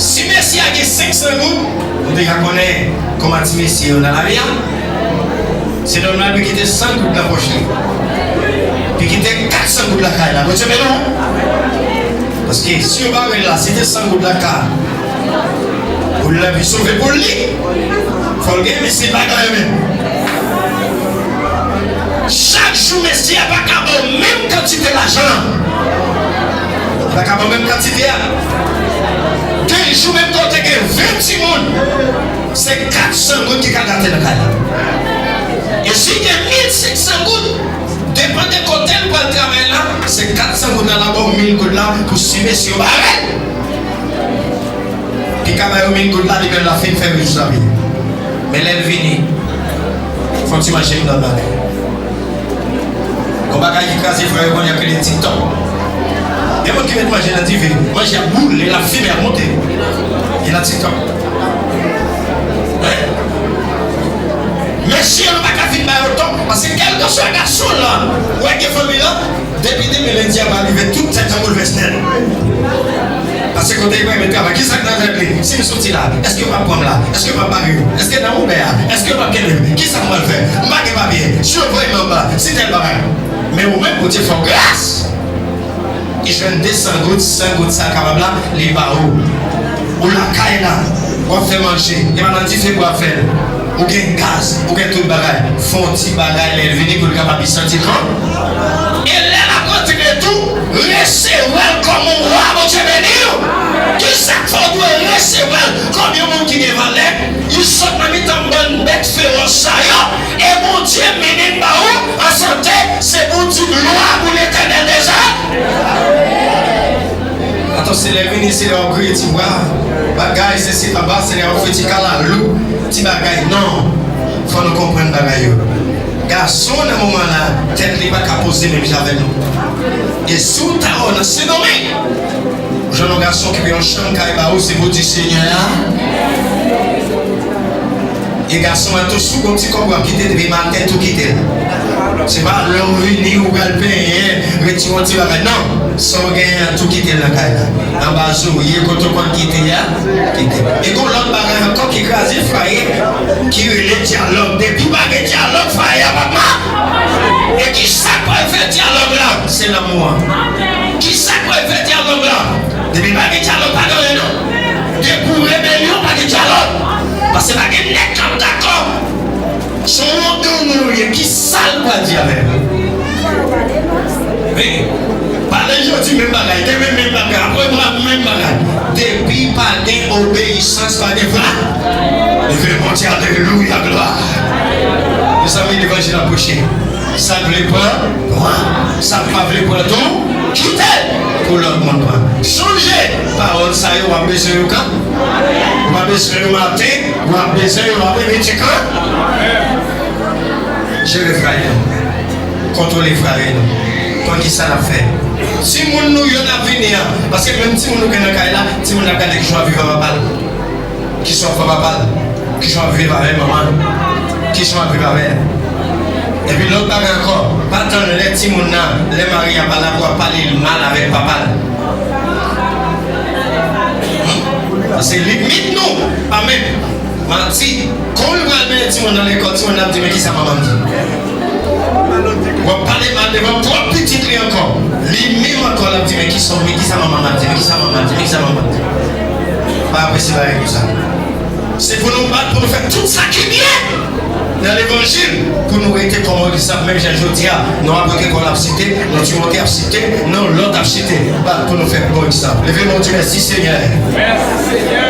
Si mesye a gen senk san goud, nou deja konnen kòman ti mesye yo nan lari a. Se nòmal pou kite san goud nan pòch li. Pou kite kat san goud lakay la. Bondye beni w. Paske si yo pa wè l la, si te san goud lakay, pou l anvi sove pou li, fò l gen, men se bagay menm. Chak jou mesye a pa ka ba w menm kantite lajan an. Li pa ka ba w menm kantite a. Gen jou menm kote gen ven timoun, se kat san goud ki ka gate nan kay la. E si gen mil senk san goud, depann de kote l pral travay la, se kat san goud la, l ap ba w mil goud la pou si mesye yo bare l. Ki ka ba yo mil goud la, li menm l ap fin fè rich lavi. Men lè l vini, fò ti manje m nan bagay. Gon bagay ki kraze fwaye yo kounye a k rele TikTok. Gen moun ki met manje nan dife, manje ap boule, l ap fimen, ap monte. Li nan TikTok. Mesye, nou pa ka fin ba yo tò, paske kèlkeswa gason lan, ou wè gen fanmi lan, depi demen lendi a pa rive, tout tèt lan boulvès nèt. Paske kote li pral met travay, kisa k nan tèt li? Si m soti la, èske yo p ap pran m la? Èske yo p ap bare m? Èske nan Uber a? Èske yo p ap kenbe m? Kisa m pral fè? M pa gen papye. Si yo voye m anba, si tèl bagay. Men ou menm, Bondye fè w gras. Li jwenn de san goud, san goud sa kapab la, li ba ou. Ou lakay la, w ap fè manje, e pa nan dife pou w ap fè l. Ou gen gaz, ou gen tout bagay. Fè yon ti bagay lè l vini pou l kapab li santi l kon. E lè l ap rantre tou, resevwa l kòm yon wa, Bondye beni w. Kisa k fè w dwe resevwa l kòm yon moun ki gen valè? Li sot nan mitan bann bèt fewòs sa yo. E Bondye mennen l ba ou an sante, se pou w di glwa pou Letènèl dèzè. Atò, se lè vini, se lè w ap griye ti bwa, bagay, sesi papa, se lè w ap fè ti kalalou, ti bagay. Non, fò nou konprann bagay yo. Gason nan moman la, tèt li pa ka poze menm jan avè nou. E si w ta wè w nan Sendomeng, ou jwenn yon gason ki gen yon chanm kay ba ou, se pou w di Senyè a. E gason an tou, si w gon ti kòb w ap kite depi maten, tou kite l. Se pa lè w vini, ou pral penyen, retire yon ti bagay. Non, sa w genyen an, tou kite l nan kay la. Anba zo w ye, kote w konn kite a, kite l. E gon lòt bagay ankò ki kraze fwaye, ki rele dyalòg. Depi pa gen dyalòg, fwaye a p ap ma-, e ki sa k Pral fè dyalòg la, se lanmou an. Kisa k pral fè dyalòg la? Depi pa gen dyalòg, pa gen anyen non. Depi w rebelyon, pa gen dyalòg. Paske pa gen nèg k ap dakò. Se yon wont de moun ou ye, kisa l pral di avè w? Wi. Pale jodi menm bagay, demen menm bagay, aprèmwa menm bagay. Depi pa gen obeyisans, pa gen fwa. Leve Bondye, alelouya, glwa. Mezanmi, levanjil ap preche. Sa k vle pran, pran. Sa k pa vle pran tou, kite l pou lòt moun pran. Sonje, pawòl sa yo, w ap bezwen yo kan? W ap bezwen yo maten, w ap bezwen yo apremidi kan? Jere frayè nou. Kontwole frayè nou. Konn kisa n ap fè. Timoun nou yo n ap vini an. Paske menm timoun nou gen nan kay la, timoun ap gade kijan w ap viv ak papa l. Kijan w ap fè papa l? Kijan w ap viv avè manman l? Kijan w ap viv avè l? Epi lòt bagay ankò, pa tann lè timoun nan, lè mari a pa la pou w ap pale l mal avèk papa l. Paske limit nou pa menm. Manti, kon l pral mennen timoun nan lekòl, timoun nan ap di, "Men kisa manman m di?" W ap pale mal devan pwòp pitit li ankò. Li menm ankò l ap di, "Men kisa, men kisa manman m ap di? Men kisa manman m ap di? Men kisa manman m ap di?" Pa apresye bagay konsa. Se pou nou bat pou nou fè tout sa ki byen nan levanjil, pou nou rete kòm Moyiz la, menm jan jodi a, non Apot Pòl ap site, non Timote ap site, non lòt ap site. Bat pou nou fè bon egzanp. Leve men w, di, "Mèsi, Senyè." Mèsi, Senyè.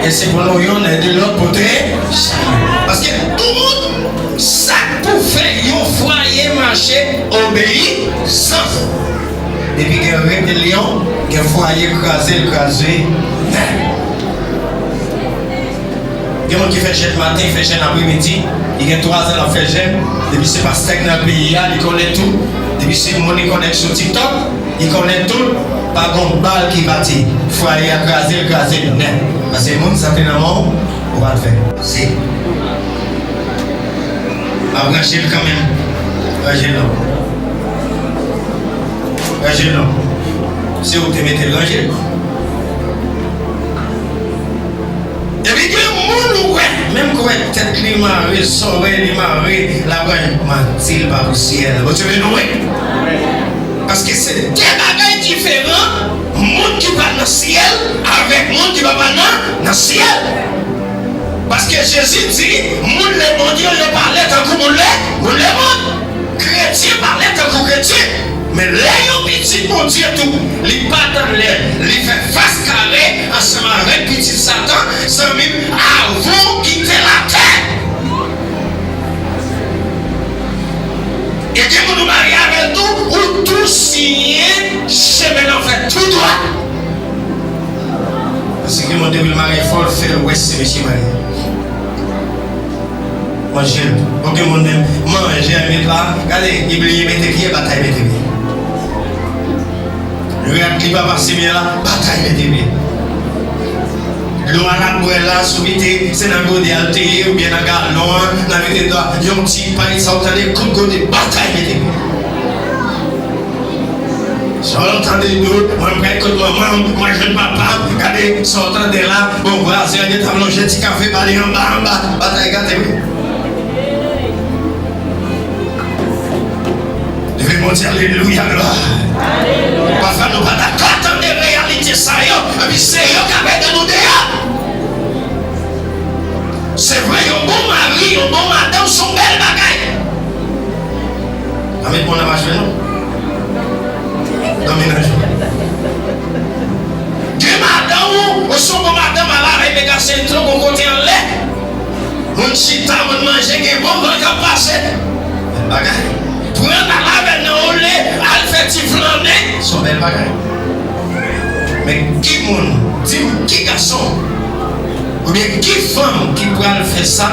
E se pou nou yonn ede lòt pote chalè. Paske tout sa k pou fè yon fwaye mache, obeyisans. Depi gen rebelyon, gen fwaye kraze, l kraze nèt. Gen moun ki fè jèn maten, fè jèn apremidi, li gen twa zan l ap fè jèn, depi se pastè k nan peyi a, li konnen tout, depi se moun li konnen k sou TikTok, li konnen tout, pa gon bal ki pati, fwaye a kraze, l kraze nèt. Paske moun sa te nan men w, ou pa t fè. Se. M ap ranje l kanmenm. Ranje l non. Ranje l non. Se ou k te mete l ranje l. Epi gen moun ou wè, menm kwè tèt li mare, zòrèy li mare, l ap ranje. Manti, l pa pou syèl. Bondye beni w, wi. Paske se de bagay diferan, moun ki pral nan syèl avèk moun ki pa pral nan, nan syèl. Paske Jezi di, moun lemonn yo, yo pale tankou moun le, moun lemonn. Kretyen pale tankou kretyen. Men lè yon pitit Bondye tou, li pa tann lè, li fè fas kare ansanm avèk pitit Satan, zanmi m, avan w kite latè. E gen moun ou marye avè l tou, ou tou siyen chemen nan fè tou dwat. Paske gen moun depi l marye fò l fè l wè se mesye marye. Manje l. Bon, gen moun menm manje a met la, gade, li bliye mete pye, batay mete pye. Rad li pa pase byen la, batay mete pye. Dlo a l ap bwè la, sou vide, se nan gode a l te ye, oubyen nan galon an, nan vide dlo a, yon ti pay, sa w tande, kout gode, batay mete pye. Sa w tande dlo, mwen pral kot manman m, mwen jwenn papa m, gade sa w tande la, bon, vwazen an gentan lonje ti kafe ba li anba, anba, batay gate wi. Leve Bondye, alelouya, glwa. Pafwa nou pa dakò tande reyalite sa yo, epi se yo k ap ede nou deyò. Se vre, yon bon mari, yon bon madanm, se yon bèl bagay. Pa met mwen nan mache non. Nan menaj ou. Gen madanm ou, ou se yon bon madanm, ala rèy mega sentron, gon kote anlè. Moun chita, moun manje, gen bon van k ap pase. Bèl bagay. Pran l al avè l nan ole, al fè ti flannen. Se yon bèl bagay. Men ki moun, di m, ki gason, oubyen ki fanm ki pral fè sa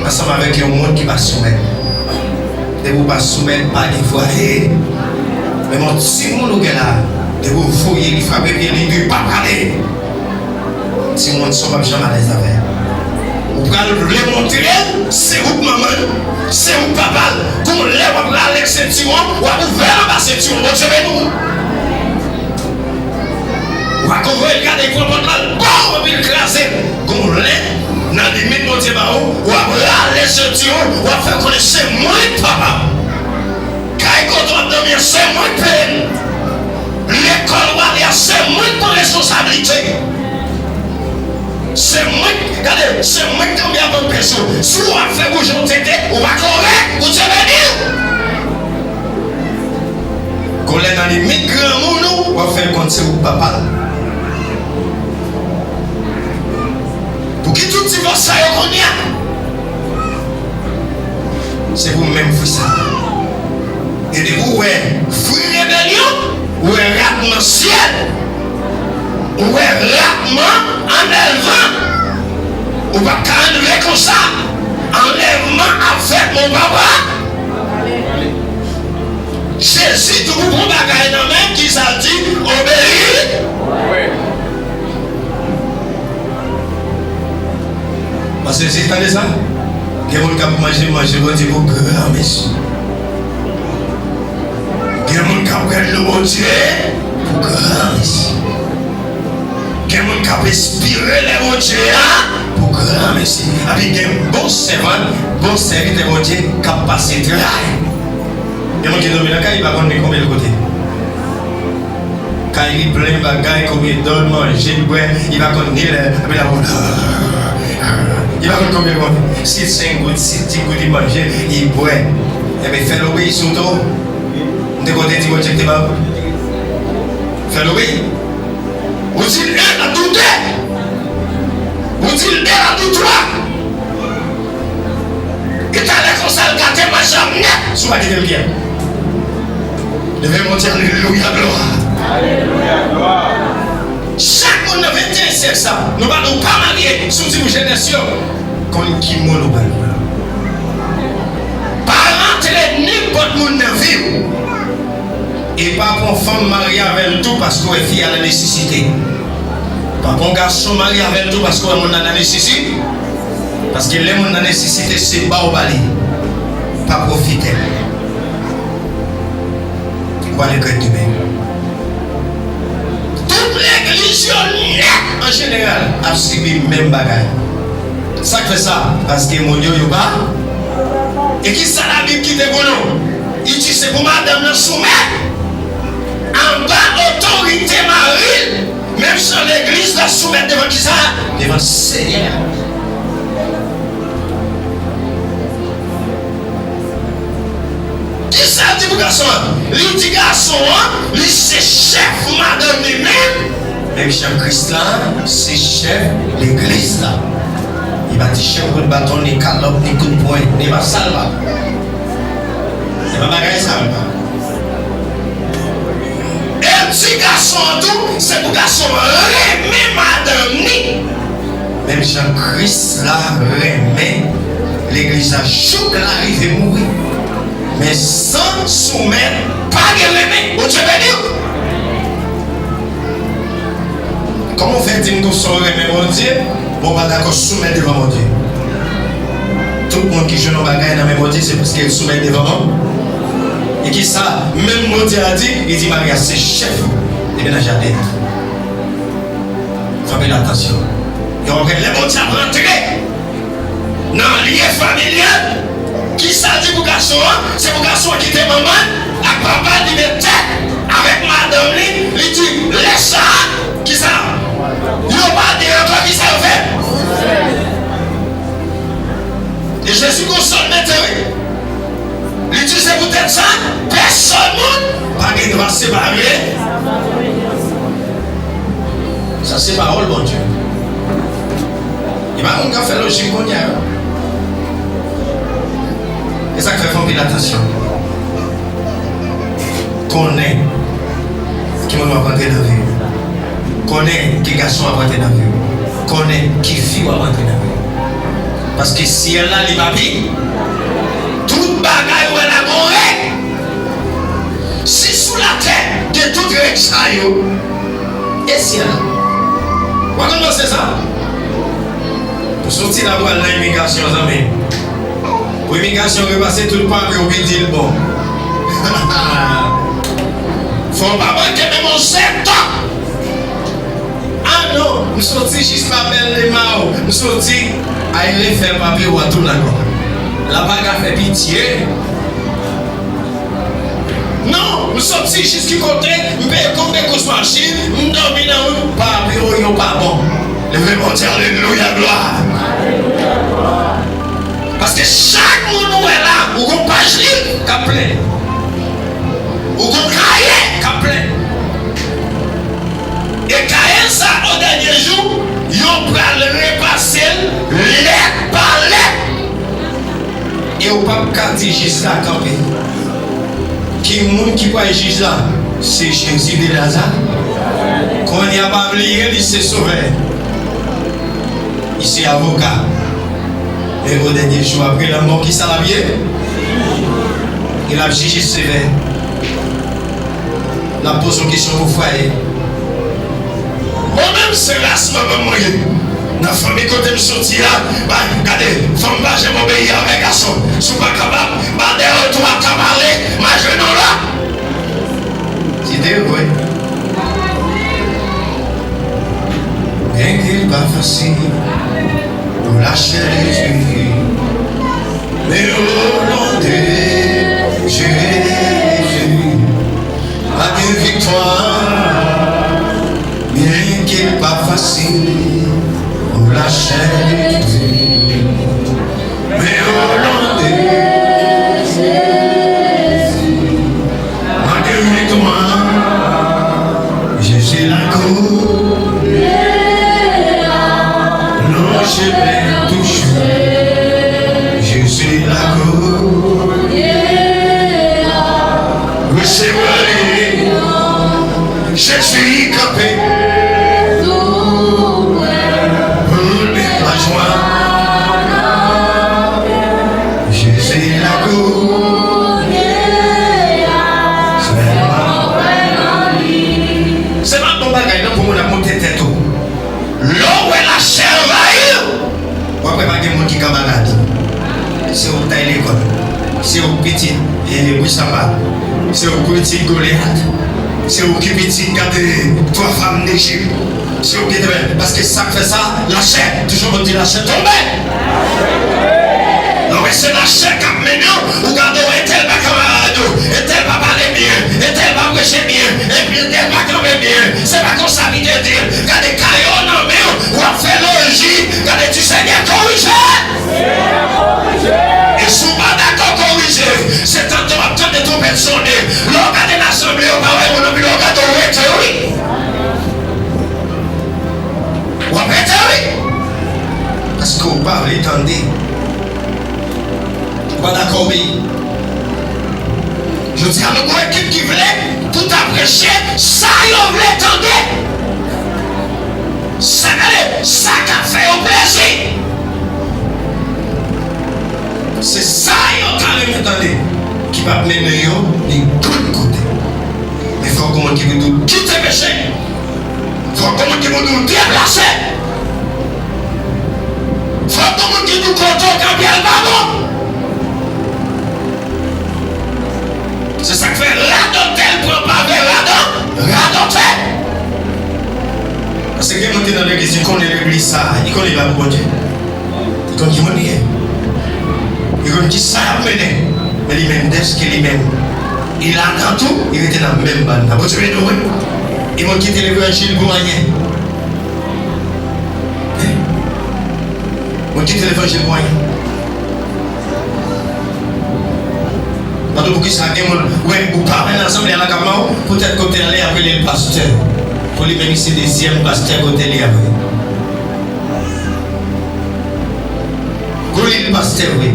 ansanm avèk yon moun ki pa soumèt? Depi w pa soumèt, pa gen fwaye. Menm yon timoun ou gen la, depi w voye li frape pye, li di pa pale. Timoun sa w p ap janm alèz avè l. Ou pral vle montre l se ou k manman l, se ou k papa l. Gon lè w ap rale sentiwon, w ap ouvè l anba sentiwon. Bondye beni w. W a konvoye l gade pran pòt la, l ba w anpil kraze. Gon lè, nan limit Bondye ba ou, w ap rale sentiwon, w ap fè konnen se mwen k papa w. Kay kote w ap dòmi, Se mwen k peye l. Lekòl w ale a, se mwen k pran responsablite. Se mwen, gade, se mwen k kanpe avè w pèso. Si w ap fè boujon tete, ou pa kòrèk, Bondye beni w. Gon lè nan limit granmoun ou, w ap fè l konn se ou k papa l. Pouki tout divòs sa yo kounye a? Se pou menm fwi sa. E depi w wè fwi rebelyon, ou wè rat nan syèl, ou wè rat nan anlèvman, ou p ap ka antre konsa. Anlèvman ap fèt, mon papa. Jezi tou pou pran bagay nan men, ki sa l di? Obeyi. Paske si tande sa, gen moun k ap manje, manje Bondye pou granmesi. Gen moun k ap bwè dlo Bondye pou granmesi. Gen moun k ap espire lè Bondye a pou granmesi. Epi gen bon sèvant, bon sèvitè Bondye k ap pase tray. Gen moun ki dòmi nan kay, li pa konn ni konbyen l kote. Kay li plen bagay, konbyen dòl manje, bwè, li pa konn ni lè, epi l ap, li pa konn konbyen l konte. Si senk goud, si dis goud li manje, li bwè. Ebyen, fè l obeyi sou tou. M te konte di Bondye ki te ba ou. Fè l obeyi. Ou di l en, l ap di w de. Ou di l de, l ap di w twa. E talè konsa l gate mache ap nèt si w pa kite l gen. Leve men w di alelouya, glwa. Chak moun nan venteyen syèk sa, nou pa, nou pa marye, si w di pou jenès yo, konn ki moun ou pral pran. Pa rantre nenpòt moun nan vi w. E pa pran fanm marye avè l tou paske w wè fi a nan nesesite. Pa pran gason marye avè l tou paske w wè moun nan nan nesesite. Paske lè moun nan nesesite, se ba w ba li. Pa pwofite l. Ou pral regrèt demen. Tout legliz yo nèt an jeneral ap sibi menm bagay. Sa k fè sa? Paske moun yo, yo pa. E ki sa Labib kite pou nou? Li di se pou madanm nan soumèt anba otorite mari l, menm jan legliz la soumèt devan ki sa? Devan Senyè a. Ki sa l di pou gason an? Li di gason an, li se chèf madanm li menm, menm jan Kris la se chèf legliz la. Li pa di chèf kout baton, ni kalòt, ni kout pwen, li pa sa l pa. Se pa bagay sa l pa. E l di gason an tou, se pou gason an renmen madanm ni. Menm jan Kris la renmen legliz la jouk l arive mouri. Men san soumèt, pa gen renmen. Bondye beni w. Kòman w fè di m konsa w renmen Bondye, men w pa dakò soumèt devan Bondye? Tout moun ki jwenn yon bagay nan men Bondye, se paske l soumèt devan Bondye. E ki sa? Menm Bondye a di, li di maryaj se chèf li. Depi nan jaden an. Fè anpil atansyon. Yo, lè Bondye ap rantre nan lye familyal, ki sa l di pou gason an? Se pou gason an kite manman l ak papa l, li met tèt avèk madanm li, li di, lè sa a, ki sa? Yo pa de ankò, ki sa yo fè? E Jezi konsa l mete, wi. Li di, se poutèt sa, pèsonn moun pa gen dwa separe. Sa se pawòl Bondye. E pa moun k ap fè lojik kounye a. E sa k fè fè anpil atansyon. Konnen ki moun w ap rantre nan vi w. Konnen ki gason w ap rantre nan vi w. Konnen ki fi w ap rantre nan vi w. Paske syèl la, li pa pi. Tout bagay ou wè la gon règ. Si sou latè gen tout règ sa yo, e syèl la? W a konn panse sa? Pou soti la pou al nan imigrasyon, zanmi. Pou imigrasyon repase tout papye w, pi di l bon. Fò w pa manke menm yon sèt tan. Ah non, m soti jis pa Bèl Emaw, m soti, ay refè papye w a tou ankò. La pa ka fè pitye. Non, m sòti jis ki kote, m peye kòb de kous machin, m dòmi nan wout, pa vre, yo pa bon. Leve Bondye, alelouya, glwa. Paske chak moun ou wè la, ou gon paj liv k ap plen. Ou gon kaye k ap plen. E kaye sa, o dènye jou, yo pral repase l lèt pa lèt. E w p ap ka di jij la kanpe. Ki moun ki pral jij la? Se Jezi de Nazarèt. Kounye a pa bliye li se sovè. Li se avoka. Men o dènye jou apre lanmò, kisa l ap ye? E l ap jije sevè. L ap poze w kesyon pou fwaye. Mwen menm, se ras manman m mwen ye. Nan fanmi kote m soti a, ba, gade, fanm pa janm obeyi avèk gason. Si w pa kapab, ba dèyè w tou ap ka pale, m a jwenn w la. Se te vre. Byenke l pa fasil pou lachè de Jezi, men o non de Jezi, pa gen viktwa. Byenke l pa fasil pou lachè de Jezi, men o non de Jezi, pa gen viktwa. Jezi lakou, lonje men toujou. Jezi lakou, resevwa li. Jezi kanpe pou li pa jwa. Jezi lakou. Se pa bon bagay non pou moun ap monte tèt ou. Lè w wè lachè anvayi w, w ap wè pa gen moun ki ka bagay. Se ou k t al lekòl. Se ou k pitit, e, Brisamba. Se ou k pitit Golyat. Se ou ki pitit gade twa fanm Nejip. Se ou ki te fè. Paske sa k fè sa, lachè. Toujou moun di lachè tonbe. Lè w wè se lachè k ap mennen w, ou gade w, entèl pa kamarad ou, entèl pa pale byen, entèl pa preche byen, epi entèl pa kanpe byen. Se pa konsa li te di l. Gade kaye w nan men w, w ap fè loji. Gade di Senyè korije. E si w pa dakò korije, se tande w ap tande twonpèt sonnen. Lè w gade nan asanble, yo pa wè moun anpil, w ap gade w rete wi. W ap rete wi. Paske w pa vle tande. Ou pa dakò obeyi. Jodi a, nou gon ekip ki vle pou ta preche sa yo vle tande. Sa, gade, sa k ap fè yo plezi. Se sa yo ta renmen tande, ki p ap mennen yo ni grenn kote. Men fòk gon moun ki pou di w kite peche. Fòk gon moun ki pou di w deplase. Fòk gon moun ki di w kote w kanpe a pa bon. Se sa k fè radòtè l pran pave radò-, radòtè. Paske gen moun ki nan legliz, li konnen legliz sa, li konnen li pa pou Bondye. Li konn ki moun li ye. Li konn ki sa y ap mennen. Men li menm, dèske li menm, li ladan tou, li rete nan menm bann nan. Bondye beni w wi. E moun ki te levanjil pou anyen. Moun ki te levanjil pou anyen. Mande poukisa gen moun, wè, ou pa wè nan asanble a la k ap mawon, poutèt kote l ale, y ap rele l pastè. Pou li menm, li se dezyèm pastè kote li a. Gon li pastè vre.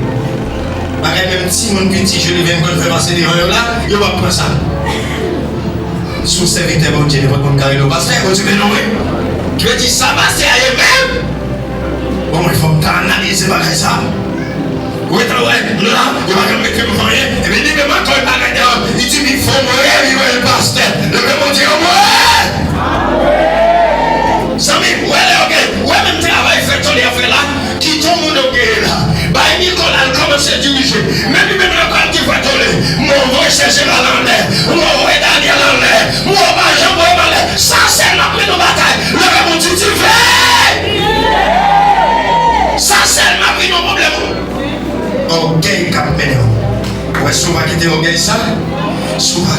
Bagay menm timoun piti, je li vin konn fè pase devan yo la, yo p ap pran sa. Si w sèvitè Bondye, nenpòt moun ka rele w pastè, Bondye beni w wi. Ki vle di sa pastè a ye menm? Bon, mwen fò m ta analize bagay sa. Ou gentan wè, m la, yo pa janm mete m anyen. Epi li menm ankò, li pa gade, li di, "Li fò mwen, li wè l pastè." Leve Bondye, yo mwen! Zanmi m, wè lè yo gen, wè menm travay fè tole a fè la, kite yon moun yo genyen la. Bay Nicolas, l kòmanse dirije. Men li menm nan kòl ki fè tole. Mwen voye Serge Lalande. Mwen voye Daniel anlè. Mwen pa janm voye m anlè. Sa sèl m ap mennen yon batay. Leve moun di dife! Sa sèl m ap mennen yon pwoblèm. Ògèy k ap mennen w. Ou wè si w pa kite ògèy sa, si w pa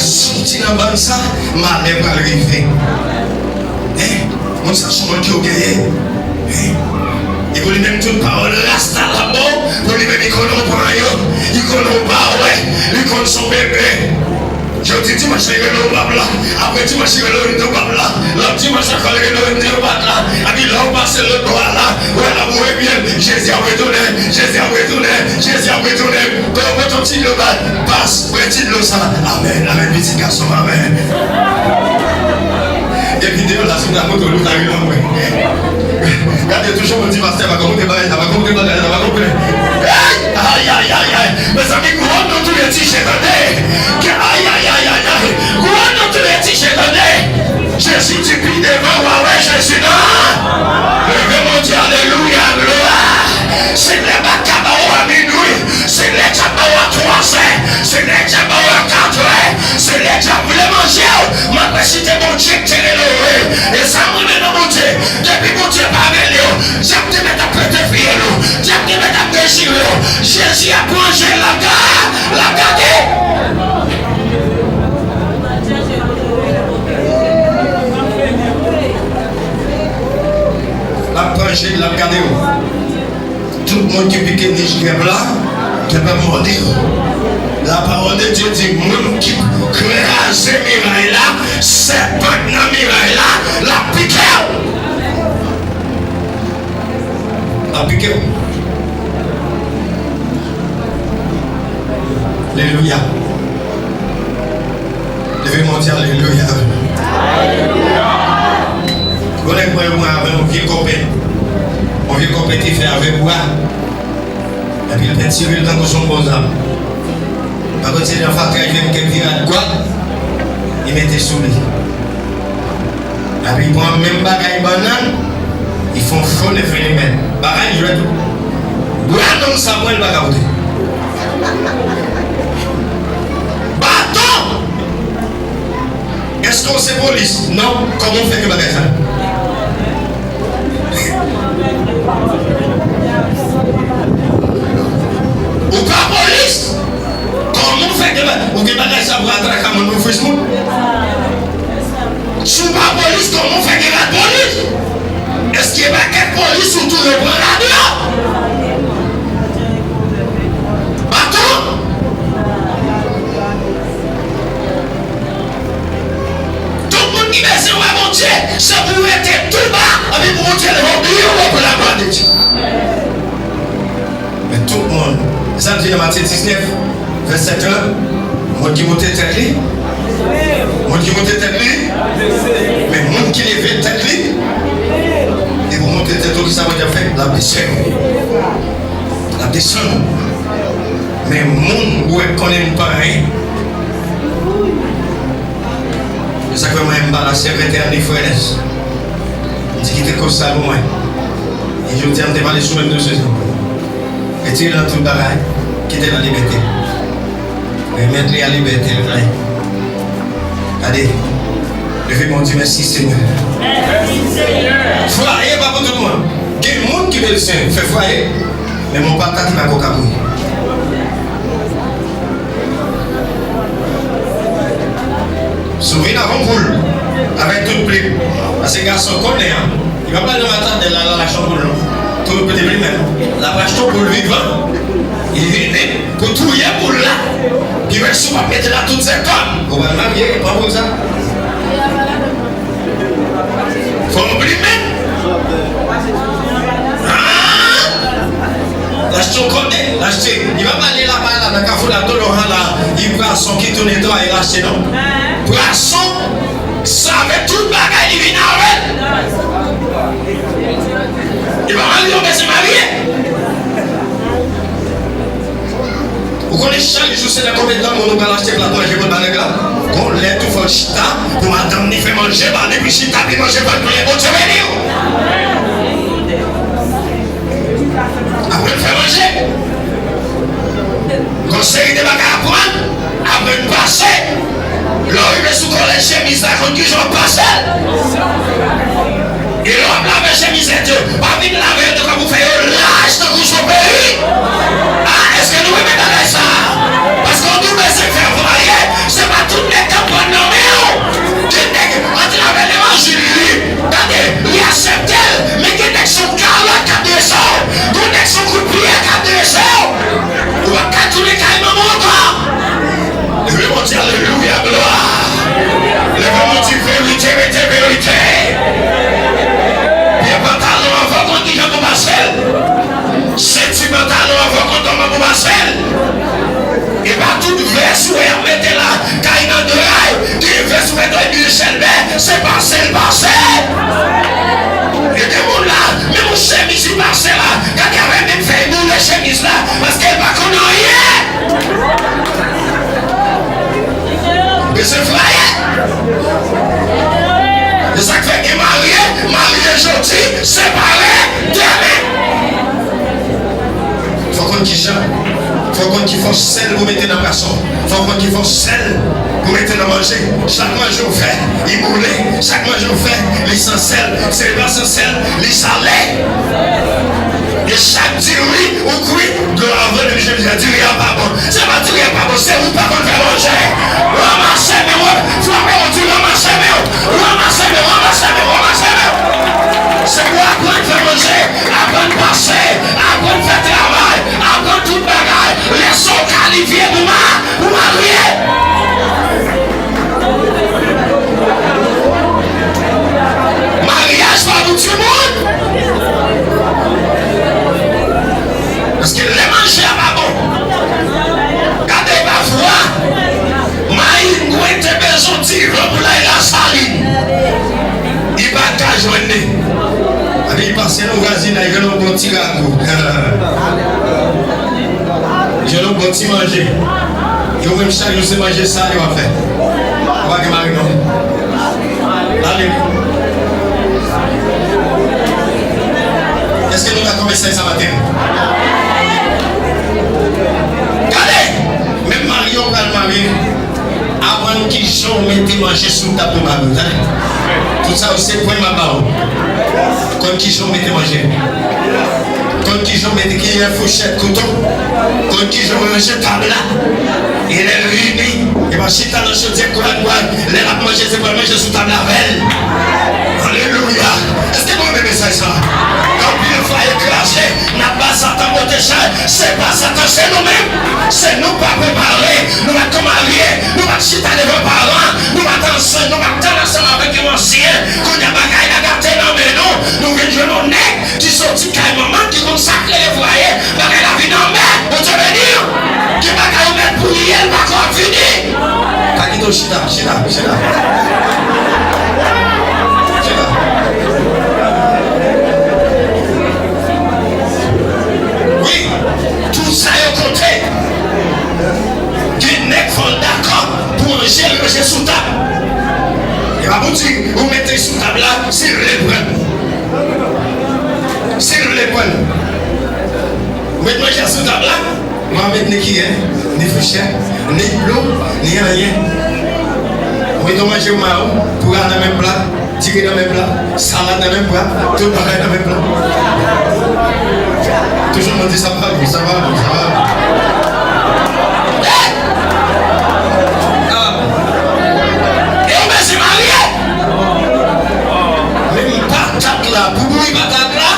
Malè pral rive. Hein? Moun sa sou moun ki yo genyen. Hein? E pou li menm tout pawòl rasta l ap ba w, pou li menm li konnen w pran yo, li konnen w pa wè, li konn son bebe. Jodi dimanch li rele w pap la, apre dimanch li rele w li di w pap la, lòt dimanch ankò li rele w li di w pap la. Epi lè w pase lòt bò a la, w wè l ap woye pye l, Jezi ap retounen, Jezi ap retounen, Jezi ap retounen. Bon, bon, ti dlo ba, pas, pran ti dlo sa. Amèn, amèn, pitit gason, amèn. Gen videyo la, si w ta montre w, ou ta ri nan mwen. Gade, toujou moun di, pastè, pa konprann bagay la, pa konprann bagay la, pa konprann. Hey! Ay, ay, ay, ay. Mezanmi, gwo non touye ti chen, tande. Ke, ay, ay, ay, ay, ay. Gwo non touye ti chen, tande. Jezi di pi devan, w a wè Jezi nan. Leve, Bondye, alelouya, glwa. Se lè bat kaba w a minwi. Se lè dyab ba w a twazè, se lè dyab ba w a katrè, se lè dyab vle manje w. M ap resite Bondye k te rele w. E sa m renmen nan Bondye, depi Bondye pa rele w, dyab te mèt ap pete fyèl ou, dyab te mèt ap dechire w. Jezi ap manje, l ap ga-, l ap gade. L ap manje, l ap gade w. Tout moun ki pike nich gèp la, gèp ap mòde yo. La parole de Dieu di, moun ki kraze miray la, sèpan k nan miray la, l ap pike w. L ap pike w. Alelouya. Leve men w di alelouya. Gon nèg mwen, mwen avè yon vye kòpè. Yon vye kòpè te fè avè bwa. Epi l pentire l tankou se yon bon zam. Pako tire yon fatra, li jwenn kèk vye rad gwad, li mete sou li. Epi li pran menm bagay bannann, li fè yon cho nèf limèt. Bagay jwèt wi. Bwa nonm sa pran, li pa ka pote. Baton! Èske w se polis? Non. Kòman w fè gen bagay sa? Ou pa polis? Kòman w fè gen ba-, ou gen bagay sa pou atraka moun, pou fris moun? Si w pa polis, kòman w fè gen rad polis? Èske pa kèk polis ou touye pran rad yo? Baton? Tout moun ki bezwen wè Bondye, se pou w rete tou ba, epi pou Bondye leve w byen wo pou laglwa de Dye. Men tout moun, sa l di nan Matye diznèf, vèsè trant, moun ki moute tèt li, moun ki moute tèt li, men moun ki leve tèt li, li pou moute tèt ou, kisa Bondye ap fè? L ap desann ou. L ap desann ou. Men moun ou wè k konnen m pa anyen. Se sa k fè mwen, m pa la sekretè ni frè Nès. M di kite koz sa pou mwen. E jodi a, m te pale sou menm dosye sa. Retire l nan tout bagay, kite l an libète. Remèt li an libète l. Gade, leve men w di, mèsi Senyè. Fwaye pa pou tout moun. Gen moun ki bezwen fè fwaye, men mon pata ki pa ko ka mouri. Si w vin avè yon poul, avèk tout plim, paske gason konnen an, li pa pral nan matadèl la, l al achte yon poul non. Tout plim li menm. L ap achte yon poul vivan, li vini pou touye poul la. Pi wè si w ap mete la tout se kòb. Ou pral marye, pran poul sa. Fò w blimen. Ah! L achte yon kòde, l achte. Li pa pale la, pa la, nan kafou la, Dolor la, li pran son ki tou netwaye, l achte non. Pran son, save tout bagay, li vin avè l. Li pa marye, ou bezwen marye. Ou konnen chak jou se nan konbyen tan moun ou pral achte plat manje pou l ba nèg la? Gon lè tou fò l chita pou madanm ni fè manje ba li, epi chita epi manje, fò l priye Bondye beni w. Aprann fè manje. Gon seri de bagay aprann, aprann pase. Lè w rive sou kolèj chemiz la, konn kijan w ap pase l. E lè w ap lave chemiz nèt yo, pa vin lave yo tankou pou fè yo laj tankou sou peyi. A, èske nou renmen bagay sa a? Paske w tou bezwen fè vwaye, se pa tout nèg k ap pran nan men w. Se sa k fè gen marye, marye jodi, separe demen. Fò w konn ki jan, fò w konn ki fòs sèl pou mete nan pwason, fò w konn ki fòs sèl pou mete nan manje. Chak manje w fè, li boule. Chak manje w fè, li san sèl. Si li pa san sèl, li sale. E chak diri ou kwit, dlo a vre, men Jezi a diri a pa bon. Se pa diri a pa bon, se ou pa konn fè manje. Ranmase men w, frape w, di ranmase men w, ranmase men w, ranmase men w, ranmase men w. Se pou aprann fè manje, aprann pase, aprann fè travay, aprann tout bagay. Lè sa w kalifye pou ma, pou marye. Maryaj pa pou timoun. Paske lè manje a pa bon. Gade pafwa, Mayingwen te bezwen divan pou l al Lasalin. Li pa t ka jwenn li. Epi li pase nan vwazinay, jwenn yon bon ti rago. Jwenn yon bon ti manje. Yo menm chak jou se manje sa yo ap fè. Ou pa gen mari non. Ale. Èske nou dakò mesaj sa maten? Gade! Menm mari yo pral marye, aprann kijan w mete manje sou tab pou mari w, tande. Tout sa yo se pwen m ap ba w. Konn kijan w mete manje. Konn kijan w mete kiyè, fouchèt, kouto. Konn kijan w ranje tab la. E lè l vini, e pa chita nan chodyè kwad kwad. Lè l ap manje, se pral manje sou tab la avè l. Alelouya! Èske nou renmen mesaj sa? Anpil fwaye kraze, n ap ba Satan pote chay. Se pa Satan, se nou menm. Se nou pa prepare. Nou pa t kon marye. Nou pa t chita devan paran. Nou pa t ansanm. Nou pa t tann ansanm avèk yon ansyen. Kounye a bagay la gate nan men nou. Nou vin jwenn yon nèg ki soti kay manman ki konn sakre fwaye, bagay la vin anmè, Bondye beni w. Gen bagay ou mèt priye, l pako ap vini. Pa kite w chita, chita, chita. Chita. Wi, tout sa yo konte. Gen nèg fò l dakò pou manje l ranje sou tab. E pa pou di ou mete l sou tab la, si l vle pran l. Si l vle pran l. Ou met manje a sou tab la, ou pa met ni kiyè, ni fouchèt, ni dlo, ni anyen. Ou met yon manje maron, pou al nan menm pla. Diri nan menm pla, salad nan menm pla, tout bagay nan menm pla. Toujou moun di sa pa bon, sa pa bon, sa pa bon. Hey! Ah. E ou bezwen marye? Menm patat la, pou bouyi patat la,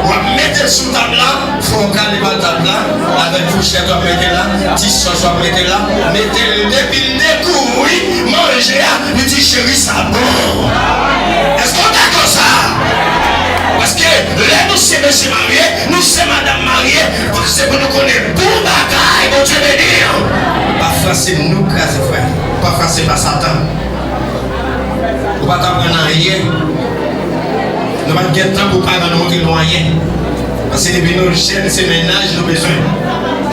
w ap mete l sou tab la. Fò w kale patat la, avèk fouchèt w ap mete la, ti sòs w ap mete la, mete l depi l dekouvri manje a, li di, "Cheri, sa bon." Èske w dakò sa? Paske lè nou se mesye marye, nou se madanm marye, se pou nou konnen bon bagay, Bondye beni w. Pafwa se nou k kraze, frè. Pafwa se pa Satan. Ou pa t aprann anyen. Nou pa t gen tan pou paran nou montre nou anyen. Paske depi nou jèn, se mennaj nou bezwen.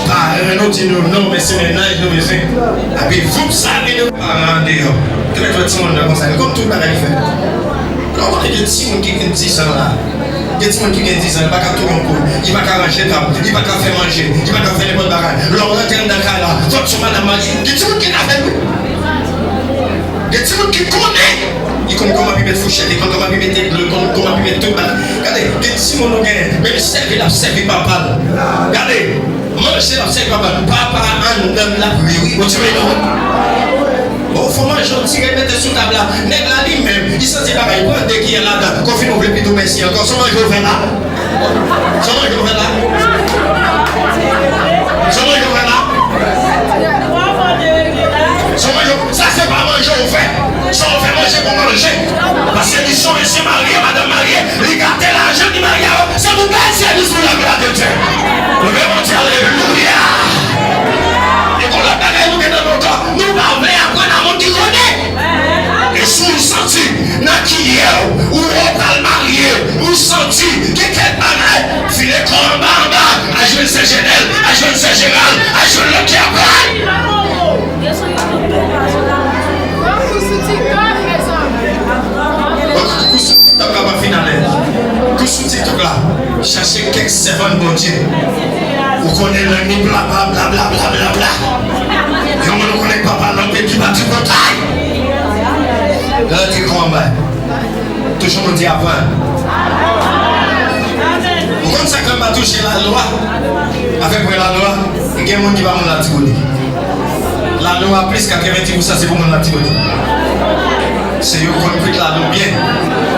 Paran nou di nou non, men se mennaj nou bezwen. Epi voup sa vin, paran andeyò. Te mèt wè timoun nan konsa, li konn tout bagay li fè. Lè w konnen gen timoun ki gen dizan la. Gen timoun ki gen dizan, li pa ka touye yon kou, li pa ka ranje tab, li pa ka fè manje, li pa ka fè nenpòt bagay. Lè w rantre anndan kay la, fòk se yon madanm marye. Gen timoun ki ka fè l wi. Gen timoun ki konnen, li konn kòman pou met fouchèt, li konn kòman pou mete dlo, li konn kòman pou met tout bagay. Gade, gen timoun ou genyen, menm sèvi l ap sèvi papa l. Gade, manje l ap sèvi papa l. Papa anndan l ap ri wi. Bondye beni w. Bon, fò manje w tire mete sou tab la. Nèg la li menm, li santi bagay, pran de kiyè ladan. Konfime w vle pito mèsi ankò. Se yon manje w fè la. Se yon manje w fè la. Se yon manje w fè la. Se yon manje w, sa se pa manje w fè. Sa w fè manje pou manje. Paske li se yon mesye marye, madanm marye, li gate lajan li marye a yo. Se pou bay sèvis pou laglwa de Dye. Leve Bondye, alelouya. E kon lòt bagay nou gen nan nou kò, nou pa vle aprann a moun ki konnen. E si w santi nan kiyè w, ou wè w pral marye, ou santi gen kèk bagay, file kò anba anba, al jwenn sè Jenèl, al jwenn sè Jeral, al jwenn lòt ki aprann. Vin sou TikTok, mezanmi. Kou sou TikTok la, chache kèk sèvant Bondye. Ou konnen lang ni bla bla bla bla bla bla bla. Yon moun ou konnen k papa l anpil ki pa tripotay. Gade kòman bay. Toujou moun di aprann. Ou konn sa k fè m pa touche lalwa? Avèk mwen lalwa, gen moun ki pa moun Latibonit. Lalwa plis katrevendis pousan se pou moun Latibonit. Se yo konn kwit lalo byen.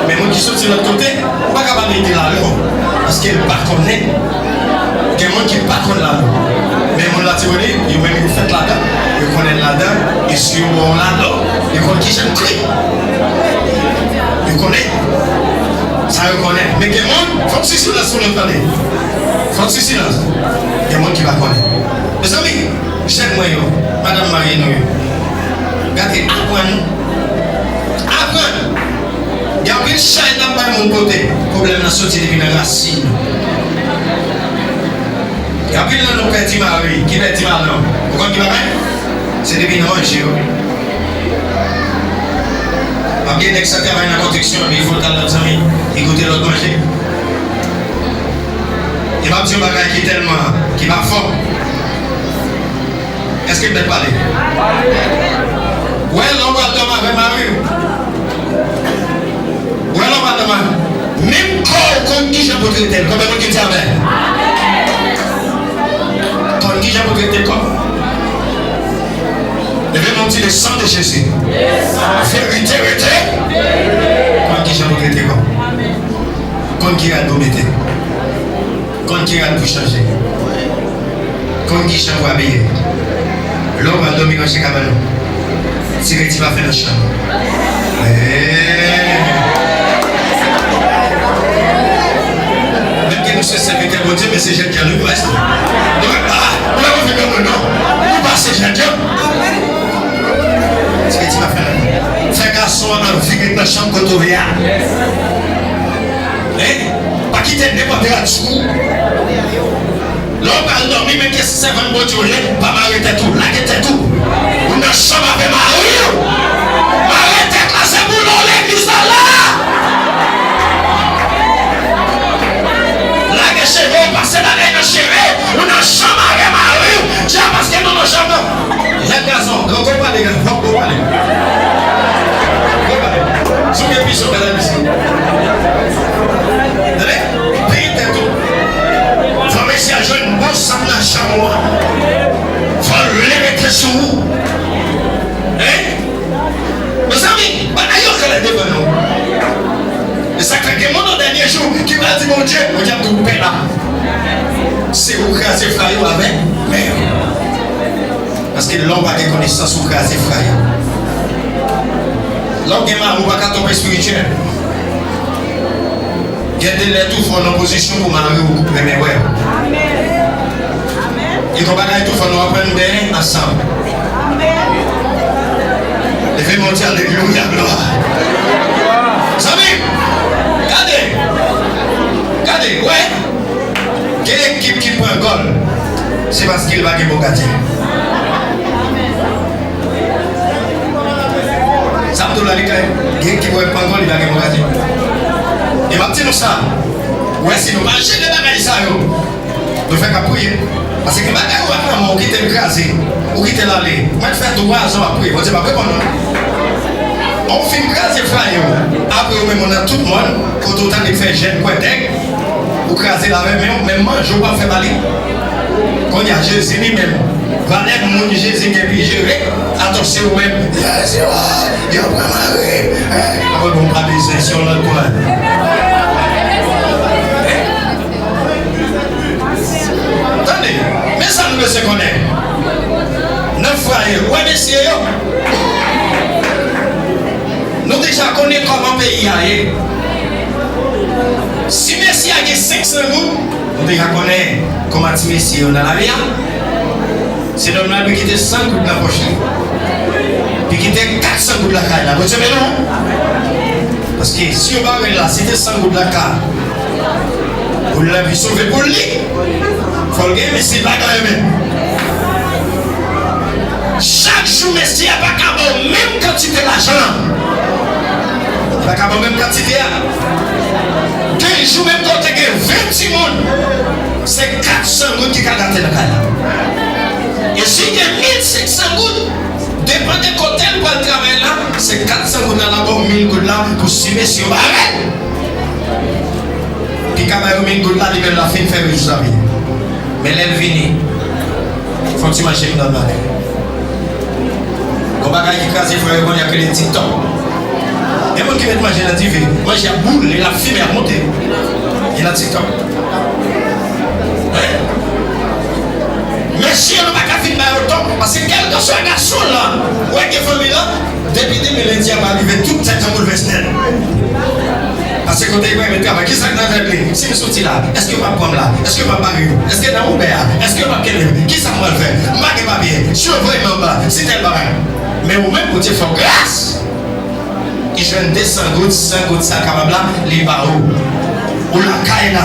Men moun ki soti lòt kote, ou pa ka pale de lalo. Paske l pa konnen. Gen moun ki pa konn lalo. Men moun Latibonit, yo menm yo fèt ladan, yo konnen ladan, e si yo ba w lalo, yo konn kijan l kwit. Yo konnen. Sa yo konnen. Men gen moun, fòk ti silans pou nou tande. Fòk ti silans. Gen moun ki pa konnen. Mezanmi, jèn mwen yo, madanm marye nou yo, gade, aprann nou. Aprann. Gen anpil chay n ap bay moun pote. Pwoblèm nan soti depi nan rasin. Gen anpil nan nou pèdi mari, ki pèdi madanm. Ou konn ki bagay? Se depi nan manje yo. Ap gen nèg sa travay nan konstriksyon, epi li fout al lòt zanmi, li goute lòt manje. E m ap di yon bagay ki tèlman, ki pa fò. Èske m mèt pale? Wè, lè w pral dòmi avè mari w. Wè, lè w pral dòmi avè, menm kò w konn kijan pou trete l. Konbyen moun ki di amèn? Konn kijan pou trete kò w. Leve men w di, le sang de Jésus. Verite rete. Konn kijan pou trete kò w. Konn ki rad pou mete. Konn ki rad pou chanje. Konn ki jan pou abiye. Lè w pral dòmi ranje kabann ou. Tire ti pafen nan chanm. Hey! Menm ke nou se sèvitè Bondye, men se jènjan nou reste. Nou, ah, nou pa konn vin nan mwen non. Nou pa se jènjan. Tire ti pafen nan. Fè gason an anvi ret nan chanm kote w ye a. Hein? Pa kite nenpòt rad sou ou. Lè w pral dòmi, menm ke se sèvant Bondye w ye, pa mare tèt ou, lage tèt ou. Ou nan chanm avè mari w. Mare tèt la, se pou lè w legliz la la. Lage cheve w, pase bagay nan cheve, ou nan chanm avè mari w. Dja paske nou nan chanm nan. Jèn gason, gran gwo pale, gran gwo pale. Gwo pale. Sou pye pizon, gade misye. Tande? Peye tèt ou. Fò mesye a jwenn bon sant nan chanm ou an. Fò l leve tèt sou ou. Hein? Mezanmi, bagay yo klè devan nou. E sa k fè gen moun nan dènye jou ki pral di Bondye, Bondye ap di w pè la. Se ou kraze fwaye w avèk men w. Paske lè w pa gen konesans, ou kraze fwaye w. Lè w gen mari, ou pa ka twonpe espirityèl. Gen de lè tou fò w nan pozisyon pou mari w renmen wè w. E gon bagay tou fò nou aprann benyen ansanm. Leve men w di alelouya, glwa. Zanmi, gade, gade, wè. Gen ekip ki pran gòl, se paske li pa gen bon gadyen. Sa m di w la, li klè. Gen ekip wè pran gòl, li pa gen bon gadyen. E m ap di nou sa, wè, si nou pa jere bagay sa yo, nou fèk ap priye. Paske gen bagay ou wè nan men w, ou kite l kraze, ou kite l ale. Mwen fè twa zan w ap priye, Bondye p ap reponn non. Ou fin kraze fwaye w, apre ou menm ou nan tout mòn, kote ou tande k fè jèn kwè tèg, ou kraze l avè men w, menm manje ou p ap fè ba li. Kounye a, Jezi li menm, valè moun Jezi gen pou l jere, atò se ou menm, Jezi, wa, yo pran mari, eh, apre bon, pa bezwen, se yon lòt pwen. Tande, men sa nou bezwen konnen. Nan fwaye, ou wè mesye yo? Nou deja konnen kòman peyi a ye. Si mesye a gen senk san goud, nou deja konnen kòman ti mesye yo nan lari a. Se nòmal pou kite san goud nan pòch li. Pou kite kat san goud lakay la. Bondye beni w. Paske si yo pa wè l la, si te san goud lakay, pou l la vi sove pou li, fò l gen, men si l pa gen, men. Chak jou, mesye a pa ka ba w menm kantite lajan an. Li pa ka ba w menm kantite a. K Jou menm kote gen ven timoun, se kat san goud ki ka gate nan kay la. E si gen mil senk san goud, depann de kote l pral travay la, se kat san goud la l ap ba w mil goud la pou si mesye yo bare l. Pi ka ba yo mil goud la, li menm l ap fin fè rejis lavi. Men lè l vini, fò ti manje m nan bagay. Gon bagay ki kraze frè yo, kounye a k rele TikTok. Gen moun ki met manje nan dife, manje ap boule, l ap fimen, ap monte. Li nan TikTok. Hein? Mesye, nou pa ka fin ba yo tò, paske kèlkeswa gason la, ou wè gen fanmi la, depi demen lendi a pa rive, tout tèt an boulvès nèt. Paske kote li pral met travay, kisa k nan tèt li? Si m soti la, èske yo p ap pran m la? Èske yo p ap bare m? Èske nan Uber a? Èske yo p ap kenbe m? Kisa m pral fè? M pa gen papye. Si yo voye m anba, si tèl bagay. Men ou menm, Bondye fè w gras. Li jwenn de san goud, san goud sa kapab la, li ba ou. Ou lakay la,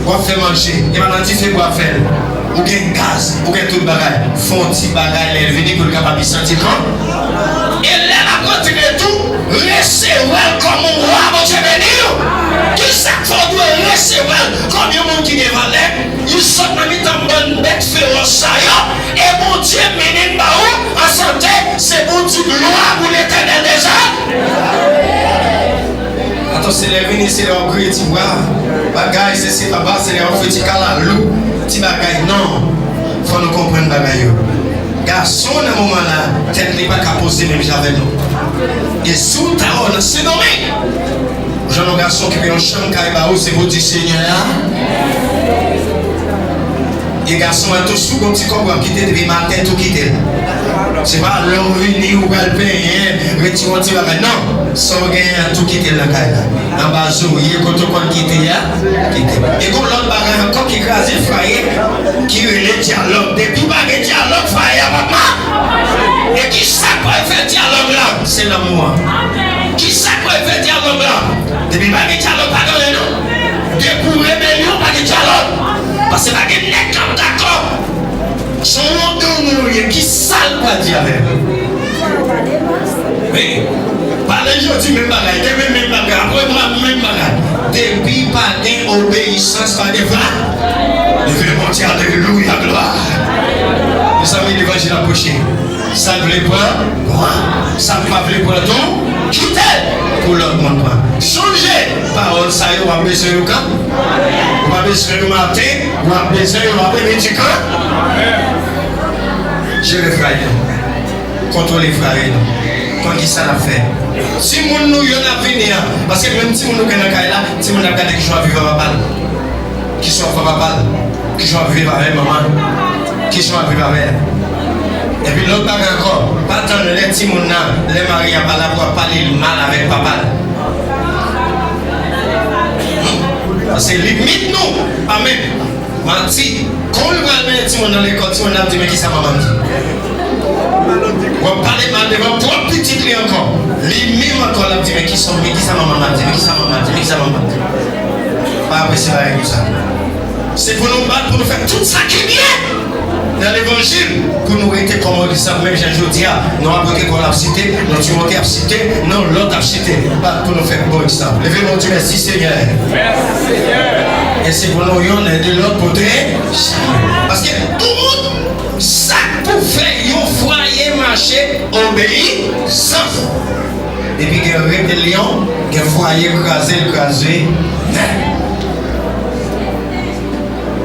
w ap fè manje, e pa nan dife pou w ap fè l. Ou gen gaz, ou gen tout bagay. Fè yon ti bagay lè l vini pou l kapab li santi l kon. E lè l ap rantre tou, resevwa l kòm yon wa, Bondye beni w. Kisa k fè w dwe resevwa l kòm yon moun ki gen valè? Li sot nan mitan bann bèt fewòs sa yo, e Bondye mennen l ba ou an sante, se pou w di glwa pou Letènèl dèzè. Atò, se lè vini, se lè w ap griye ti bwa, bagay, se, se papa, se lè w ap fè ti kalalou, ti bagay, non. Fò nou konprann bagay yo. Gason nan moman la, tèt li pa ka poze menm jan avè nou. E si w ta wè w nan Sendomeng, ou jwenn yon gason ki peye yon chanm kay ba ou, se pou w di Senyè a. E gason an tou, si w gon ti kòb w ap kite depi maten, tou kite l. Se pa lè w vini, ou pral penyen, retire yon ti bagay. Non, sa w genyen an, tou kite l nan kay la. Anba zo w ye, kote w konn kite a, kite. E gon lòt bagay ankò ki kraze fwaye, ki rele dyalòg. Depi pa gen dyalòg, fwaye a p ap mache. E kisa k pral fè dyalòg la? Se lanmou an. Kisa k pral fè dyalòg la? Depi pa gen dyalòg, pa gen anyen non. Depi w rebelyon, pa gen dyalòg. Paske pa gen nèg k ap dakò. Se yon wont de moun ou ye, kisa l pral di avè w? Wi. Pale jodi menm bagay, demen menm bagay, aprè demen menm bagay. Depi pa gen obeyisans, pa gen fwa. Leve Bondye, alelouya, glwa. Mezanmi, levanjil ap preche. Sa k vle pran, pran. Sa k pa vle pran tou, kite l pou lòt moun pran. Sonje, pawòl sa yo, w ap bezwen yo kan? W ap bezwen yo maten, w ap bezwen yo aprè midi kan? Jere fwaye nou. Kontwole fwaye nou. Konn kisa n ap fè. Timoun nou yo n ap vini an. Paske menm timoun nou gen nan kay la, timoun ap gade kijan w ap viv ak papa l. Kijan w ap fè papa l? Kijan w ap viv avè manman l? Kijan w ap viv avè l? Epi lòt bagay ankò, pa tann lè timoun nan, lè mari a pa la pou w ap pale l mal avèk papa l. Paske limit nou pa menm. Manti. Kon w pral mennen timoun nan lekòl, timoun nan ap di, "Men kisa manman m di?" W ap pale mal devan pwòp pitit li ankò. Li menm ankò, l ap di, "Men kisa, men kisa manman m ap di? Men kisa manman m ap di? Men kisa manman m ap di?" Pa apresye bagay konsa. Se pou nou bat pou nou fè tout sa ki byen nan levanjil, pou nou rete kòm yon egzanp, menm jan jodi a, non Apot Pòl ap site, non Timote ap site, non lòt ap site. Bat pou nou fè bon egzanp. Leve men w, di, "Mèsi, Senyè." Mèsi, Senyè. E se pou nou youn ede lòt pote. Paske tout sa k pou fè yon fwaye mache, obeyisans. Depi gen rebelyon, gen fwaye kraze, l kraze nèt.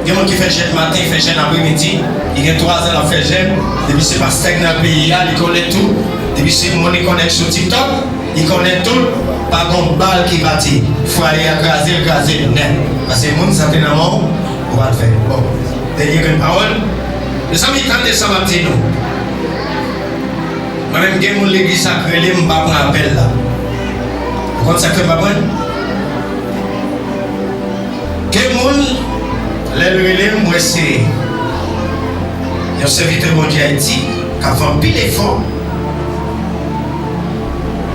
Gen moun ki fè jèn maten, fè jèn aprèmidi, li gen twa zan l ap fè jèn, depi se pastè k nan peyi a, li konnen tout, depi se moun li konnen k sou TikTok, li konnen tout, pa gon bal ki pati. Fwaye a kraze, l kraze nèt. Paske moun sa te nan men w, ou pa t fè. Bon, dènye grenn pawòl. Mezanmi, tande sa m ap di nou. Mwen menm, gen moun legliz sa k rele m, m pa pran apèl la. Ou konn sa k fè m pa pran l? Gen moun, lè l rele m, m wè se yon sèvitè Bondye Ayiti k ap fè anpil efò,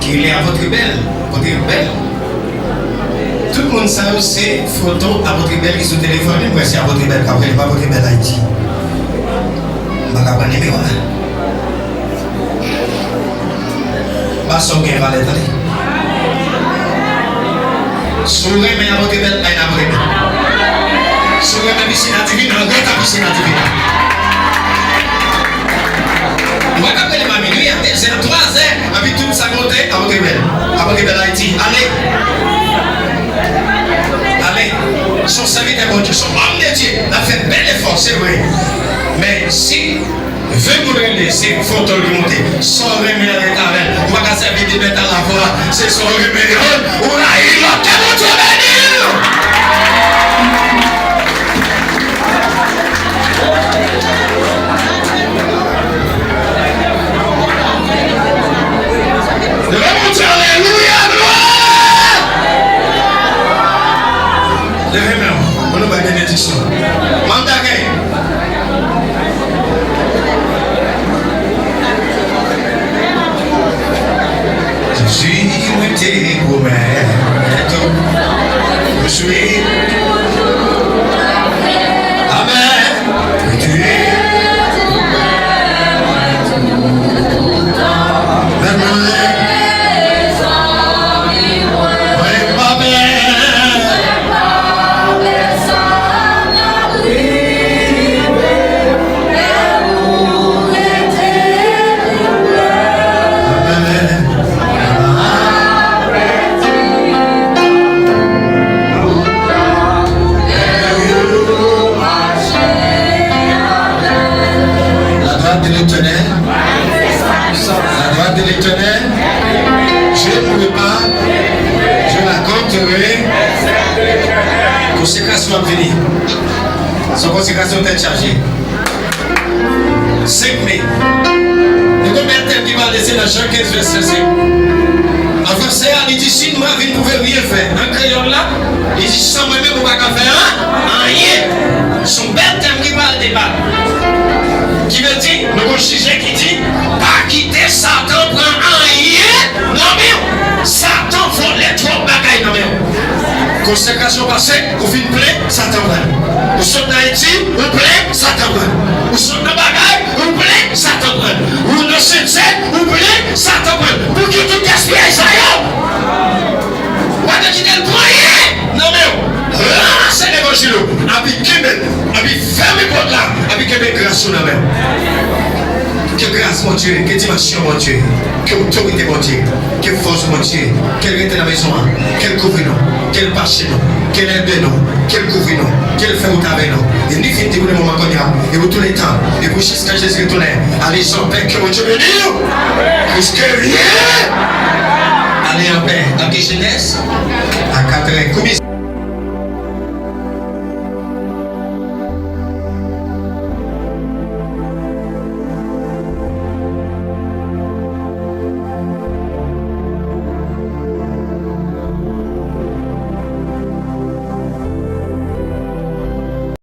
ki rele Apot Bèl. Apot Bèl. Tout moun sa yo se foto Apot Bèl ki sou telefòn li, m wè se Apot Bèl k ap rele m, Apot Bèl Ayiti. M pa ka pran nimewo a. Pastè, w gen valè, tande. Si w renmen Apot Bèl, al nan Apot Si w renmen piscine à divin, antre nan piscine à divin. Ou pa ka rele m a minui, a de zè, twa zè, epi tout sa monte, apre bèl. Apre bèl Ayiti. Ale. Ale. Se yon sèvitè Bondye, se yon òm de Dye. L ap fè bèl efò, se vre. Men si ven moun rele, se foto l ki monte. Sa w renmen an rete avè l. Ou pa ka sèvi de mèt alavwa. Se sa w renmen yo. Ou rayi lòt. Ke Bondye beni w! Leve Bondye, alelouya, glwa! Leve men w, pou nou bay benediksyon. Manm dakèy. Jezi, mwen te pwomèt ou, mwen jwe. Amèn. Mwen te pwomèt ou, mwen jwe. Mwen mwen. Mwen pa pè. La droite de l'Éternel. La droite de l'Éternel. Dieu ne mourut pas. Dieu raconte. Konsekrasyon ap vini. Se yon konsekrasyon tèt chaje. Senk me. Nou gen yon bèl tèm ki pral desann nan Jan kenz, vèsè senk. An fransè a, li di, "Si nou pa vin pou verifye fè." An kreyòl la, li di, "San mwen menm, ou pa ka fè an-, anyen." Se yon bèl tèm ki pral debat. Ki vle di, nou gen yon sijè ki di, "Pa kite Satan pran anyen nan men w." Satan vòlè twòp bagay nan men w. Konsekrasyon pase, ou vin plen, Satan pran. Ou sot nan etid, ou plen, Satan pran. Ou sot nan bagay, ou plen, Satan pran. Ou nan sentèn, ou plen, Satan pran. Pou ki tout gaspiyaj sa yo? Ou pa dwe kite l pran anyen nan men w. Ranmase levanjil ou. Epi kenbe l. Epi fèmen pòt la. Epi kenbe gras ou nan men w. Ke gras Bondye, ke dimansyon Bondye, ke otorite Bondye, ke fòs Bondye, ke l rete nan mezon an, ke l kouvri nou, ke l pache nou, ke l ede nou, ke l kouvri nou, ke l fè wout avè nou. E li fin di pou le moman kounye a, e pou tou le tan, e pou jiska Jezi retounen, ale an pè, ke Bondye beni w. Piske li ale an pè. Nan Jenèz, a katrè, koumis.